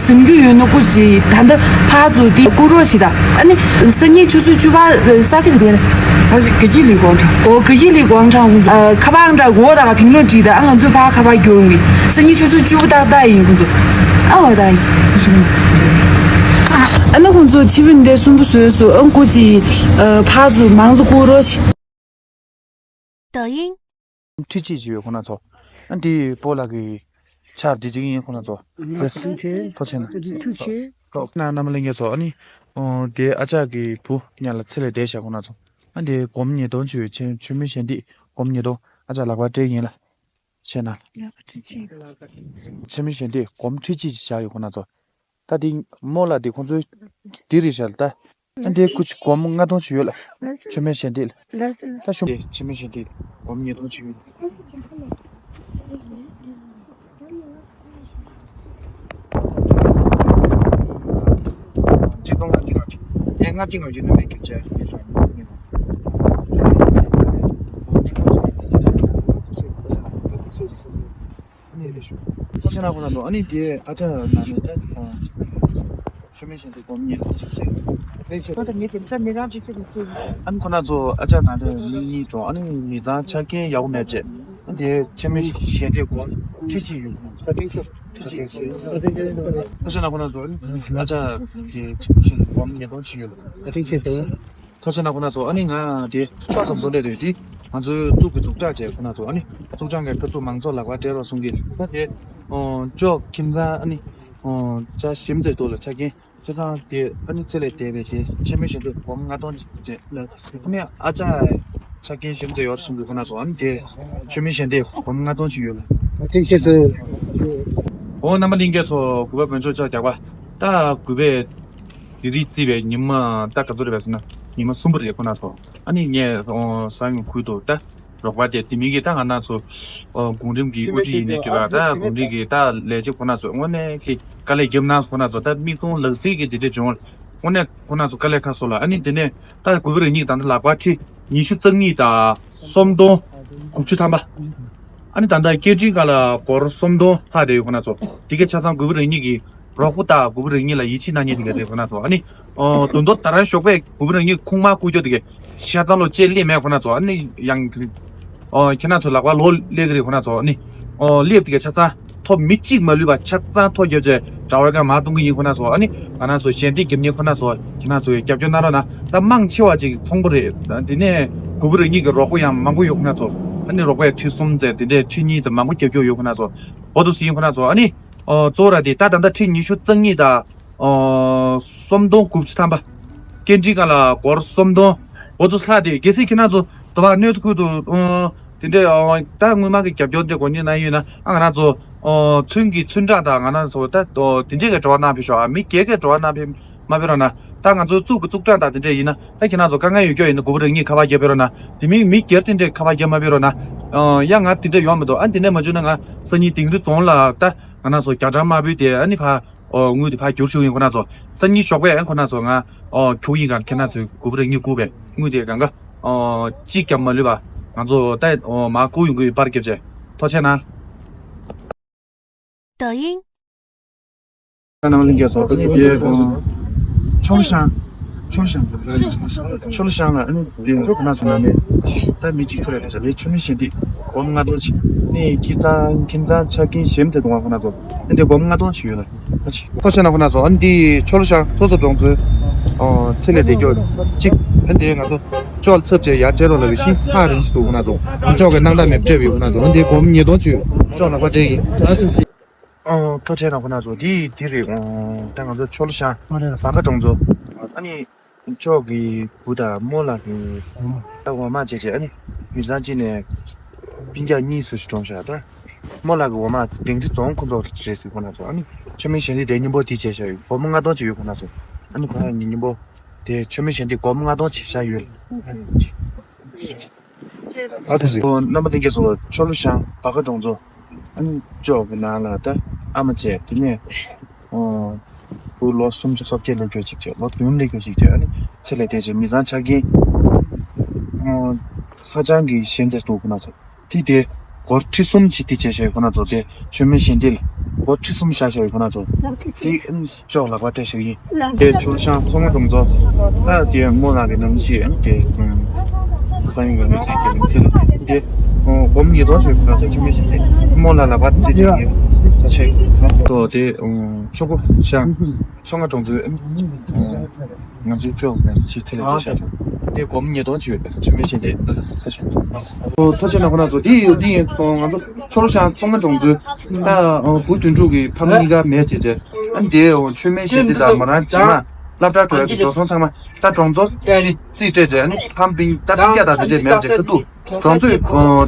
ཟིན་རྒྱུ་ཡོད་ན་སྐུ་ཅིག་ད་ལྟ་ཕར་ཚུར་དེ་སྐུ་རོགས་ཤིག་དང་ཨ་ནི་སང་ཉིན་ཆུ་ཚོད་བཅུ་པ་ས་ཆ་ག་དེ་རེད། ས་ཆ་ག་གི་ལི་ཀོང་ཁྲང་། ཨོ་ག་གི་ལི་ཀོང་ཁྲང་ཁོང་ཚོ་ཁ་པར་འདྲ་གོ་ད་ག་ཕིང་ལོ་བྲིས་ད་ཨ་ང་ཚོས་ཕར་ཁ་པར་སྐྱོར་ངི་སང་ཉིན་ཆུ་ཚོད་བཅུ་པ་ཏག་ཏག་ཡིན་ཁོང་ཚོ་ཨ་འོ་ད་ཡིན། ཨ་ནི་ཁོང་ཚོ་ཕྱི་པོ་འདི་གསུམ་པོ་བཟོས་སོ་ཨ་སྐུ་ཅིག་ཕར་ཚུར་མང་ཚོ་སྐུ་རོགས་ཤིག 抖音。 ཁྲི་གཅིག་ཅིག་ཡོད་ཁོ་ན་ཚོ། ཨ་འདི་སྤོ་ལགས་ཀྱི་ཕྱག་བྲིས་ཅིག་ཡིན་ཁོ་ན་ཚོ། ཐུགས་རྗེ་ཆེ། ཐུགས་རྗེ་ཆེ་གནང་། ཐུགས་རྗེ་ཆེ། ཐུགས་རྗེ་ཆེ། ཐུགས་རྗེ་ཆེ། ན་རྣམ་པ་ལྷན་རྒྱས་ཚོ་ཨ་ནི། ཨོ་དེ་ཨ་ཅག་གི་བུ་ཉ་ལ་ཚེ་ལས་འདས་ཤག་ཁོ་ན་ཚོ། ཨ་འདི་སྒོམ་ཉིས་སྟོང་བྱོས་ཆེན་ཆོས་མིན་གཞན་འདི་སྒོམ་ཉིས་སྟོང་ཨ་ཅག་ལག་པ་སྤྲད་ཡིན་ལ། ཆེ་ན། ལག་པ་ཁྲི་ཆེ། ཆེ་མི་ཞན་ཏེ་སྒོར་མོ་ཁྲི་གཅིག་ཅིག་བཞག་ཡོད་ཁོ་ན་ཚོ། ད་དེ་རྨོ་ལགས་དེ་ཁོང་ཚོའི་དེ་རེད་ཤག་ད། ཨ་འདི་སྐུ་མཁྱེན་སྒོར་མོ་ལྔ་སྟོང་ཅིག་ཡོད་ལ། ཆུ་སྨན་ཞལ་འདེབས་ལ། ད་ཤོག་ཆུ་སྨན་ཞལ་འདེབས་སྒོར་མོ་ཉིས་སྟོང་ཅིག་ཡོད། ཆིག་སྟོང་ལྔ་བརྒྱ་ལྔ་བརྒྱ་ལྔ་བརྒྱ་ལྔ་བརྒྱ་ནང་བཞིན་ནམ་ཡང་སྐྱོན་ཆ་ཡོད་ས་མེད། ཐུགས་རྗེ་གནང་དགོས་ན་འདུག་ཨ་ནི་དེ་ཨ་ཅག་ན་ནས་ད་ཆུ་སྨན་ཞལ་འདེབས་སྒོར་མོ་ཉིས་སྟོང་ཞིག་བྱས། ད་ངེད་ཀྱི་ད་མི་རང་གཅིག་ཁྱེད་ཀྱི་ཁྱེད་ཀྱི་ཨ་ནི་ཁོ་ན་ཚོ་ཨ་ཅག་ན་ནས་མི་གཉིས་འགྲོ། ཨ་ནི་མི་ཚང་ཆ་རྐྱེན་ཡག་པོ་མེད་བྱས། ཨ་ནི་དེ་ཆུ་སྨན་ཞལ་འདེབས་སྒོར་ཁྲི་གཅིག་ཡོད། ཁྲི་གཅིག་ཁྲི་གཅིག་ད་ཆ་ན་ཁོ་ན་ཚོ་ཨ་ནི་ཨ་ཅག་དེ་ཆུ་སྨན་ཞལ་འདེབས་སྒོར་མོ་ཉིས་སྟོང་ཞིག་ཡོད། ཁྲི་གཅིག་ཁྲི་གཅིག་ཐུགས་རྗེ་གནང་། ཁོ་ན་ཚོ་ཨ་ནི་ང་དེ་ཏོག་ཙམ་བཟོ་ལས་དེ་དེ་ང་ཚོའི་གཙུག་གི་གཙུག་སྦྲ་བྱས། ཁོ་ན་ཚོ་ཨ་ནི་གཙུག་སྦྲ་གི་ཁ་ཐུག་མང་ཚོགས་ལག་པ་སྤྲད་རོགས་གསུང་གི། ད་དེ་ཨོ་ཅོག་ཁྱིམ་ཚང་ཨ་ནི་ཨོ་ཅག་ཞིམ་ཚད་འདུག་ལ་ཆ་རྐྱེན་ཁྱེད་ཚང་དེ་ཨ་ནི་ཚེ་ལས་འདས་པའི་ཆེ་ཆེ་མོ་ཞིག་འདུག་སྒོར་མོ་ལྔ་སྟོང་ཅིག་བྱས། ཨ་ནི་ཨ་ཅག་ཆ་རྐྱེན་ཞིམ་ཚད་ཡོད་གསུང་གི། ཁོ་ན་ཚོ་ཨ་ནི་དེ་ཆེ་མོ་ཞིག་འདུག་སྒོར་མོ་ལྔ་སྟོང་ཅིག་ཡོད་ལ། ཨ་ཐུགས་རྗེ་ཆེ། ཨོ་རྣམ་པ་ལྷན་རྒྱས་ཚོ་གུས་པ་བོན་ཆོས་ཅག་རྒྱག་པ་ད་གུས་པའི་དེ་རིང་བརྩིས་པའི་ཉི་མ་ད་ག་ཚོད་རེད་པས་ཟེར་ན་ཉི་མ་གསུམ་པ་རེད། ཁོ་ན་ཚོ་ཨ་ནི་ངས་ཨོ་ས་ཡོམ་ཁུལ་དུ་ད་རོགས་པ་དེ་དེ་མིན་གྱི་ད་ང་ན་ཚོ་ཨོ་གོང་རིམ་གྱི་དབུ་ཁྲིད་ཡིན་ནའི་འགྲིག་ག་ད་གོང་རིམ་གྱི་ད་ལས་བྱེད་ཁོ་ན་ཚོ་དངོས་གནས་ཀྱི་དཀའ་ལས་བརྒྱབ་གནང་། ཁོ་ན་ཚོ་ད་མིག་མཐོང་ལག་ཟིན་གྱི་དེ་འདྲ་བྱུང་། དངོས་གནས་ཁོ་ན་ཚོ་དཀའ་ལས་ཁག་སོང་ལ། ཨ་ནི་དེ་ནས་ད་གུས་པ་རང་ཉིད་ད་ལྟ་ལག་པ་ཁྲི་ཉི་ཤུ་རྩ་གཉིས་དང་སུམ་སྟོང་དགུ་བཅུ་ཐམ་པ། ཨ་ནི་ད་ལྟ་སྐད་འཕྲིན་ཁང་ལ་སྒོར་སུམ་སྟོང་ལྷག་བསྡད་ཡོད། ཁོ་ན་ཚོ་དེ་གའི་ཆ་ཚང་གུས་པ་རང་ཉིད་ཀྱི་རོགས་པ་དང་གུས་པ་རང་ཉིད་ལ་ཡིད་ཆེས་གནང་མཁན་དེ་ག་རེད། ཁོ་ན་ཚོ་ཨ་ནི་ཨོ་དོན་དུ་ད་རང་ཞོགས་པས་གུས་པ་རང་ཉིད་ཁུག་མ་བསྐུར་རྒྱུ་དེ་གའི་ཤ་ཚང་ལོ་ཅེས་སླེབས་མེད། ཁོ་ན་ཚོ་ཨ་ནི་ཡང་ཨོ་ཁྱེད་རང་ཚོ་ལག་པ་ལོ་སླེབས་ཀྱི་རེད། ཁོ་ན་ཚོ་ཨ་ནི་ཨོ་སླེབས་དེ་གའི་ཆ་ཚང་ཐོབ་མི་གཅིག་མ་ལུས་པ་ཆ་ཚང་ཐོབ་རྒྱབ་བྱས་དྲ་བའི་སྒང་མར་གཏོང་གི་ཡིན། ཁོ་ན་ཚོ་ཨ་ནི་ང་རང་ཚོ་ཞལ་འདེབས་རྒྱབ་མཁན་ཁོ་ན་ཚོ་ཁྱེད་རང་ཚོ་རྒྱབ་སྐྱོར་གནང་རོགས་གནང་། ད་མང་ཆེ་བ་ཅིག་ཚོང་པ་རེད། དེ་ནས་གུས་པ་རང་ཉིད་ཀྱི་རོགས་པ་ཡང་མང་པོ་ཡོད། ཁོ་ན་ཚོ་ཨ་ནི་རོགས་པ་ཡང་ཁྲི་གསུམ་ཙམ་དེ་འདྲས་ཁྲི་གཉིས་ཙམ་མང་པོ་རྒྱབ་སྐྱོར་ཡོད། ཁོ་ན་ཚོ་འོ་དུ་སུ་ཡིན། ཁོ་ན་ཚོ་ཨ་ནི་ཨོ་གཙོ་བོ་ར་དེ་ད་ད་ལྟ་ཁྲི་ཉི་ཤུ་རྩ་གཉིས་དང་ཨོ་སུམ་སྟོང་དགུ་བཅུ་ཐམ་པ། སྐད་འཕྲིན་ཁང་ལ་སྒོར་སུམ་སྟོང་འོ་དུ་ལྷག་དེ་གལ་སྲིད་ཁྱེད་རང་ཚོ་དུ་བ་གནས་ཚུལ་ཁུལ་དུ་ཨོ་དེ་འདྲས་ཨོ་ད་སྔོན་མ་གི་རྒྱབ་སྐྱོར་དེ་དགོས་མཁོ་ན་ཡོད་ན་ཨ་ང་རང་ཚོ་ཨོ་ཚུན་གྱི་ཚུན་གྲངས་དང་ང་རང་ཚོ་ད་ཨོ་དེ་འདྲས་ཀྱི་འབྲེལ་བ་གནང་ཕེབས་ཤོག་ཨ་མི་སྒེར་གྱི་འབྲེལ་བ་གནང་ཕེབས་མ་ཕེབས་རོགས་གནང་། ད་ང་ཚོ་གཙུག་གི་གཙུག་སྦྲ་དང་དེ་འདྲས་ཡིན་ན་ད་ཁྱེད་རང་ཚོ་དཀའ་ངལ་ཡོད་རྒྱུ་ཡིན་ན་གུས་པ་རང་ཉིད་ཁ་པར་རྒྱབ་ཕེབས་རོགས་གནང་། དེ་མིན་མི་སྒེར་དེ་འདྲས་ཁ་པར་རྒྱབ་མ་ཕེབས་རོགས་གནང་། ཨོ་ཡ་ང་དེ་འདྲས་ཡོང་མི་འདུག་ཨ་དེ་འདྲས་མ་བྱུང་ན་ང་སང་ཉིན་དིང་རི་རྫོང་ལ་ད་ང་རང་ཚོ་རྒྱ་གྲམ་དམར་པོའི་དེ་ཨ་ནི་ཕ་ཨོ་དངུལ་དེ་ཕར་བསྒྱུར་ཞུ་ཡིན། ཁོ་ན་ཚོ་སང་ཉིན་ཞོགས་པས་ཨ་ཁོ་ན་ཚོ་ང་ཨོ་ཁྱུག་ཡིན་ག་ཁྱེད་རང་ཚོས་གུས་པ་རང་ཉིད་བསྐུར་བས་དངུལ་དེ་གང་ག་ཨོ་གཅིག་ཀྱང་མ་ལུས་པ་ང་ཚོ་ད་ཨོ་མ་བསྐུར་ཡོང་གི་ཡོད་པར་སྐྱབས་རྗེ་ཐུགས་རྗེ་གནང་། 抖音。 ད་ནང་ལ་རྒྱལ་ཚོགས་པ་ཚོ་དེ་ཆོ་ལོ་ཤང་ཆོ་ལོ་ཤང་ཆོ་ལོ་ཤང་ལ་ཨ་ནི་དེ་ཁོ་ན་ཚོ་ན་ནས་ད་མི་གཅིག་ཚོ་རེད་ལས་ཆོ་མི་ཞེ་འདི་སྒོར་མོ་ལྔ་སྟོང་ཅིག་ནི་ཁྱི་ཚང་ཁྱིམ་ཚང་ཆ་རྐྱེན་གཞན་ཚོ་དུང་བ་ཁོ་ན་ཚོ་ཨ་འདི་སྒོར་མོ་ལྔ་སྟོང་ཅིག་ཡོད་ལ་ད་ཅི་ཁོ་ཆ་ན་ཁོ་ན་ཚོ་ཨ་ནི་འདི་ཆོ་ལོ་ཤང་སོ་སོ་གྲོང་ཚོའི་ཚེ་ལས་བདེ་སྐྱོ་གཅིག་ཨ་འདི་ང་ཚོ་ཅོག་ཚབ་བྱས་ཡར་སྤྲད་རོགས་ལབ་ཡོད་ཤི་ཧ་རིན་སི་འདུག་ཁོ་ན་ཚོ་ཨ་ཅོག་གི་སྣང་དག་མེད་སྤྲད་ཡོད་ཁོ་ན་ཚོ་ཨ་འདི་སྒོར་མོ་ཉིས་སྟོང་ཅིག་ཡོད་ཅོག་ལག་པ་སྤྲད་ཡིན། ཨོ་ཐུགས་རྗེ་གནང་ཁོ་ན་ཚོ་འདི་འདི་རེད། ཨོ་ད་ང་ཚོ་ཆོ་ལོ་ཤང་བར་ཁ་གྲོང་ཚོ་ཨ་ནི་ཅོག་གི་བུ་དང་རྨོ་ལགས་ཀྱི་ད་འོ་མ་བྱས་བྱས་ཨ་ནི་མི་ཚང་གཅིག་ནས་སྤུན་ཀྱག་གཉིས་སུ་ཞིག་གྲོངས་ཤག་ད་རྨོ་ལགས་ཀྱི་འོ་མ་དིང་རི་རྫོང་ཁོངས་གཏོགས་རེད་ཟེར་ཁོ་ན་ཚོ་ཨ་ནི་ཆོ་མི་ཞེ་འདི་དེ་སྙིང་པོ་དེ་བྱས་ཤག་ཡོད་སྒོར་མོ་ལྔ་སྟོང་ཅིག་ཡོད་ཁོ་ན་ཚོ་ཨ་ནི་ཁོ་རང་གི་སྙིང་པོ་དེ་ཆོ་མི་ཞེ་འདི་སྒོར་མོ་ལྔ་སྟོང་ཅིག་བཞག་ཡོད། ཨ་ཐུགས་རྗེ་ཆེ། ཨོ་རྣམ་པ་ལྷན་རྒྱས་ཚོ་ཆོ་ལོ་ཤང་བར་ཁ་གྲོང་ཚོ་ཨ་ནི་ཅོག་གི་ནང་ལ་ད་ཨ་མ་བྱས་དེ་ནས་ཨོ་བུ་ལོ་སུམ་ཅུ་སོ་བརྒྱད་སླེབས་རྒྱུ་ཅིག་བྱས་ལོ་བདུན་སླེབས་རྒྱུ་ཅིག་བྱས་ཨ་ནི་ཚེ་ལས་འདས་བྱས་མི་ཚང་ཆ་རྐྱེན་ཨོ་ཧ་ཅང་གི་ཞན་ཚད་འདུག་ཁོ་ན་ཚོ་དེ་དེ་སྒོར་ཁྲི་གསུམ་ཅིག་དེ་བྱས་བྱས་ཁོ་ན་ཚོ་དེ་ཆོ་མི་ཞེ་འདི་ལ་སྒོར་ཁྲི་གསུམ་བཞག་བཞག་ཡོད་ཁོ་ན་ཚོ་དེ་ཨ་ནི་ཅོག་ལག་པ་སྤྲད་བཞག་ཡིན། དེ་ཆུ་ཤང་ཚོང་པ་གྲོང་ཚོ་ཨ་དེ་རྨོ་ལགས་ཀྱི་ནང་བཞིན་དེ་ས་ཡོམ་གྱི་གནོད་འཚེ་གྱི་ལན་ཚིག་དེ་སྒོར་མོ་ཉིས་སྟོང་ཞིག་ང་ཚོ་ཆུ་མིག་ཞིག་རྨོ་ལགས་ལག་པ་རྩེ་གཅིག་ཡོད་ད་ཆེ་ཏོ་དེ་ཆུ་ཁོ་ཤང་ཚོང་པ་གྲོང་ཚོའི་ང་ཚོའི་ཅོག་ནས་ཆེ་ཚེ་ལས་བྱ་དེ་སྒོར་མོ་ཉིས་སྟོང་ཞིག་ཡོད་ད་ཆུ་མིག་ཞིག་དེ་ད་ཆེ་ཏོ་ཐོ་ཆེ་ན་ཁོ་ན་ཚོ་དེ་ཡོད་དེ་ཡིན་ང་ཚོ་ཆུ་ཤང་ཚོང་པ་གྲོང་ཚོའི་ད་བུ་དོན་གྲུབ་ཀྱི་ཕ་མ་གཉིས་ཀ་མེད་བྱས་བྱས། ཨ་ནི་དེ་ཆོས་སྨན་ཞལ་འདི་དང་མོ་རང་རྗེས་མ་ སློབ་གྲྭ་འགྲོ་ཡག་གི་འགྲོ་སོང་ཚང་མ་ད་གྲོང་ཚོ་རྩིས་སྤྲད་རྗེས་ཨ་ནི་ཧམ་པིང་ད་ཏིང་རྒྱ་དང་དེ་འདྲས་མེད་རྗེས་ཁ་ཐུག་གྲོང་ཚོའི་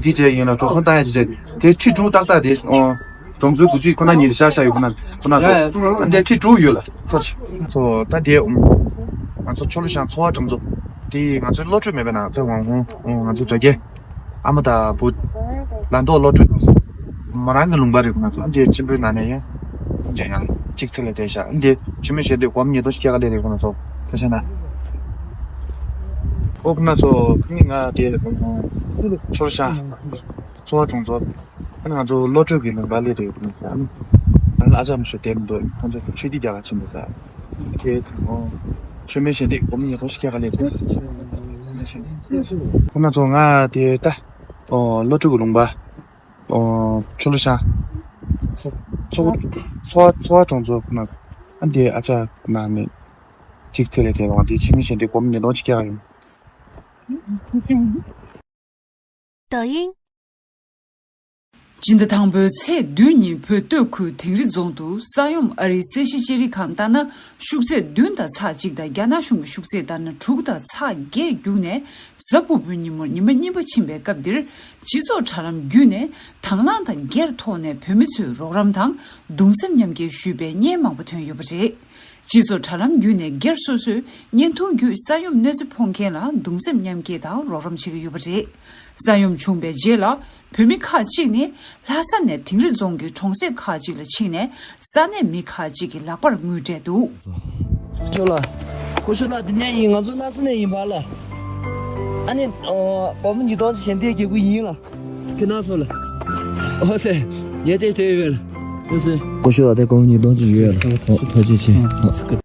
དེ་རྗེས་ཡིན་ལ་འགྲོ་སོང་བཏང་ཡག་ཅིག་རྗེས་དེ་ཁྲི་དྲུག་ཏག་ཏག་དེ་གྲོང་ཚོའི་འགོ་ཁྲིད་ཁོ་ན་ཉིད་བཞག་བཞག་ཡོད་ཁོ་ན་ཁོ་ན་ཚོ་འདི་ཁྲི་དྲུག་ཡོད་ལ་ཐོ་ཆེ། ཚོ་ད་དེ་ང་ཚོ་ཆོ་ལོ་ཤང་ཚོ་བ་གྲོང་ཚོ་དེ་ང་ཚོའི་བློ་གྲོས་མེད་པའི་ནང་ད་ཝང་ཧུང་ང་ཚོ་དྲ་རྒྱའི་ཨ་མ་དང་བུ་ལ་མདོག་བློ་གྲོས་མོ་རང་གི་ལུང་པ་རེད་ཁོ་ན་ཚོ་འདི་གཅིག་པུའི་ནང་ནས་ཡང་འདི་ཡང་གཅིག་ཚེ་ལས་བསྡད་ཤག་འདི་ཆུ་མིག་ཞལ་འདི་སྒོར་མོ་ཉིས་སྟོང་ཞིག་སྐྱེལ་ག་སླེབས་རེད་ཁོ་ན་ཚོ་ད་ཆ་ན་ཨོ་ཁོ་ན་ཚོ་ཁོ་ནི་ང་དེ་ཆོ་ལོ་ཤང་ཚོ་བ་གྲོང་ཚོ། ཨ་ནི་ང་ཚོ་བློ་གྲོས་ཀྱི་ལུང་པ་སླེབས་རེད་ཁོ་ན་ཚོ་ཨ་ནི་ང་ལ་ཨ་ཅག་མ་ཞུ་བསྡད་མི་འདུག་ཁོང་ཚོ་ཆོས་སྡིག་རྒྱག་ག་ཕྱིན་པ་ཚ་དེ་ཆོས་མེད་ཞལ་འདི་སྒོར་མོ་ཉིས་སྟོང་ཞིག་སྐྱེལ་ག་སླེབས་རེད་ཁོ་ན་ཚོ་ང་དེ་ད་བློ་གྲོས་ཀྱི་ལུང་པ། ཨོ། ཆུ་ལོ་ཤང་། ཚོ་ཚོ་ཚོ་ཚོ་བ་གྲོང་ཚོ་ཁོ་ན། ཨ་འདི་ཨ་ཅག་ན་ནི། གཅིག་ཚེ་ལས་དེ་རང་དེ་ཕྱི་ཉིན་བཞིན་དེ་སྒོར་མོ་ཉིས་སྟོང་གཅིག་རྒྱག་ཡིན། 抖音། སྤྱི་ཟླ་དང་པོའི་ཚེས་བདུན་ཉིན་བོད་སྟོད་ཁུལ་དིང་རི་རྫོང་དུ་ས་ཡོམ་ཨ་རིའི་སེར་བྱེས་ཤེས་རིག་ཁང་ལྟར་ན་ཤུགས་ཚད་བདུན་དང་ཚེག་གཅིག་དང་རྒྱ་ནག་གཞུང་གི་ཤུགས་ཚད་ལྟར་ན་དྲུག་དང་ཚེག་བརྒྱད་བརྒྱུགས་ནས། གཟའ་ཕུར་བུའི་ཉིན་མོར་ཉི་མ་གཉིས་པ་ཕྱིན་པའི་སྐབས་འདིར། སྤྱི་ཚོགས་དྲ་ལམ་བརྒྱུད་ནས་དང་བླངས་དང་སྒེར་ཐོག་ནས་བོད་མི་ཚོས་རོགས་རམ་དང་གདུང་སེམས་མཉམ་སྐྱེད་ཞུས་པའི་བརྙན་མང་པོ་ཐོན་ཡོད་པ་རེད། སྤྱི་ཚོགས་དྲ་ལམ་བརྒྱུད་ནས་སྒེར་སོ་སོས་བརྙན་ཐུང་བརྒྱུད་ས་ཡོམ་གནོད་འཚེ་ཕོག་མཁན་ལ་གདུང་སེམས་མཉམ་སྐྱེད་དང་རོགས་རམ་བྱེད་ཀྱི་ཡོད་པ་རེད། ས་ཡོམ་བྱུང་པའི་རྗེས་ལ། བོད་མི་ཁག་ཅིག་ནི་ལྷ་ས་ནས་དིང་རི་རྫོང་གི་གྲོང་གསེབ་ཁག་ཅིག་ལ་ཕྱིན་ནས་ས་གནས་མི་ཁག་ཅིག་གི་ལག་པར་དངུལ་སྤྲད་འདུག་ཅོ་ལགས། ཀུ་ཤུ་ལགས་འདི་ནས་ཡིན། ང་ཚོ་ལྷ་ས་ནས་ཡིན་པ་ལ། ཨ་ནི་ཨོ་སྒོར་མོ་ཉིས་སྟོང་ཅིག་ཞལ་འདེབས་རྒྱག་གི་ཡིན་ལ། ཁྱེད་རང་ཚོ་ལ། ཨོ་ཙེ། ཡ་ཅེ་ཏེ་ཡོད་ལ། ཨོ་ཙེ། ཀུ་ཤུ་ལགས་དེ་སྒོར་མོ་ཉིས་སྟོང་ཅིག་ཡོད་ལ། ཐོ་ཐོ་ཅེ་ཆེ།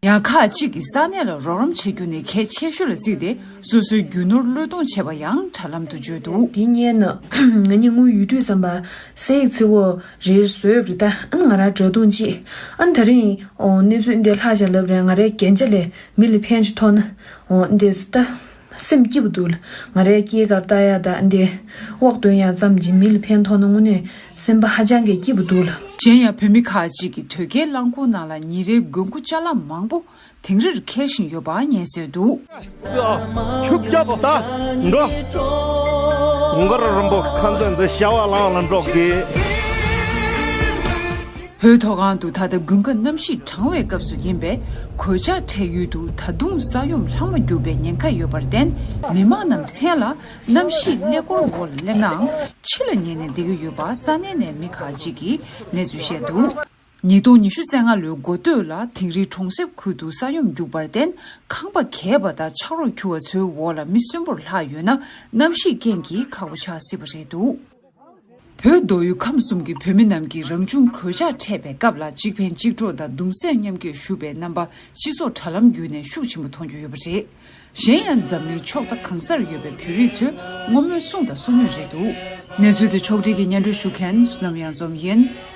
ཡང་ཁག་ཅིག་གིས་ས་གནས་ལ་རོགས་རམ་བྱེད་རྒྱུ་ནི་གལ་ཆེ་ཤོས་ལ་བརྩིས་ཏེ། སོ་སོའི་རྒྱུ་ནོར་བློས་གཏོང་བྱས་པ་ཡང་དྲ་ལམ་དུ་བརྗོད་འདུག་དེ་སྔོན་ན་ང་གཉིས་དངུལ་ཡོད་དུས་ཙམ་པ་ས་ཡིག་ཚེ་བོ་རེར་བཟོས་ཡོད་རེད་ད། ཨ་ནི་ང་རང་དྲ་རྡུང་ཅིག་ཨ་ནི་ད་རིང་ཨོ་གནས་ཚུལ་འདི་ལྷག་བཞག་ལབ་རེད། ང་རའི་རྒྱན་ཆ་ལས་མི་ལ་ཕན་ཅིག་ཐོགས་ན་ཨོ་འདི་ད་སེམས་སྐྱིད་པོ་འདུག་ང་རའི་སྐྱེས་སྐར་ལྟ་ཡག་ད་འདི་དབོག་འདོན་ཡག་ཙམ་གྱིས་མི་ལ་ཕན་ཐོགས་ན་དངོས་གནས་སེམས་པ་ཧ་ཅང་གི་སྐྱིད་པོ་འདུག་ལ། གཞན་ཡང་བོད་མི་ཁག་ཅིག་གིས་དོས་སྐྱེལ་རླངས་འཁོར་ནང་ལ་ཉིན་རེའི་དགོས་མཁོ་ཅ་ལག་མང་པོ་དིང་རིར་འཁྱེར་བཞིན་ཡོད་པ་ཉན་གསན་འདུག་ཆུ་རྒྱབ་ད་འགྲོ། དུང་དཀར་རིན་པོ་ཁ་འཛིན་འདི་བྱ་བ་ལང་ལ་འགྲོ་དགོས། བོད་མཐོ་སྒང་དུ་ད་ལྟ་དགུན་ཁ་གནམ་གཤིས་གྲང་བའི་སྐབས་སུ་ཡིན་པས། གོད་ཆག་འཕྲད་ཡུལ་དུ་ད་དུང་ས་ཡོམ་ལྷག་མ་རྒྱུག་པའི་ཉེན་ཁ་ཡོད་པར་བརྟེན། མི་མང་རྣམས་མཚན་ལ་གནམ་གཤིས་ཀླད་ཀོར་འོག་ལ་སླེབས་ནའང་ཕྱི་ལ་ཉལ་ནས་བསྡད་ཀྱི་ཡོད་པ་ས་གནས་ནས་མི་ཁག་ཅིག་གིས་གནས་ཚུལ་བཤད་འདུག་ཉིས་སྟོང་ཉི་ཤུ་རྩ་ལྔ་ལོའི་འགོ་སྟོད་ལ་དིང་རི་གྲོང་གསེབ་ཁུལ་དུ་ས་ཡོམ་རྒྱུག་པར་བརྟེན། ཁང་པ་གས་པ་དང་ཆག་རོ་འཁྱུ་བ་ཚོའི་འོག་ལ་མི་གསོན་པོར་ལྷག་ཡོད་ན། གནམ་གཤིས་རྐྱེན་གྱིས་ཁག་པོ་ཆགས་སྲིད་པ་རེད་འདུག་བོད་མདོ་དབུས་ཁམས་གསུམ་གྱི་བོད་མི་རྣམས་ཀྱིས་རང་བྱུང་གོད་ཆག་འཕྲད་པའི་སྐབས་ལ་གཅིག་ཕན་གཅིག་གྲོགས་དང་གདུང་སེམས་མཉམ་སྐྱེད་ཞུ་བའི་རྣམ་པ་སྤྱི་ཚོགས་དྲ་ལམ་བརྒྱུད་ནས་ཤུགས་ཆེན་པོ་མཐོང་རྒྱུ་ཡོད་པ་རེད། གཞན་ཡང་འཛམ་གླིང་ཕྱོགས་མཐའ་གང་སར་ཡོད་པའི་བོད་རིགས་ཚོས་བསྔོ་སྨོན་གསུངས་དང་གསུང་མུས་རེད་འདུག་གནས་ཚུལ་དེ་ཕྱོགས་སྒྲིག་གིས་སྙན་སྒྲོན་ཞུ་མཁན་བསོད་ནམས་གཡང་འཛོམས་ཡིན།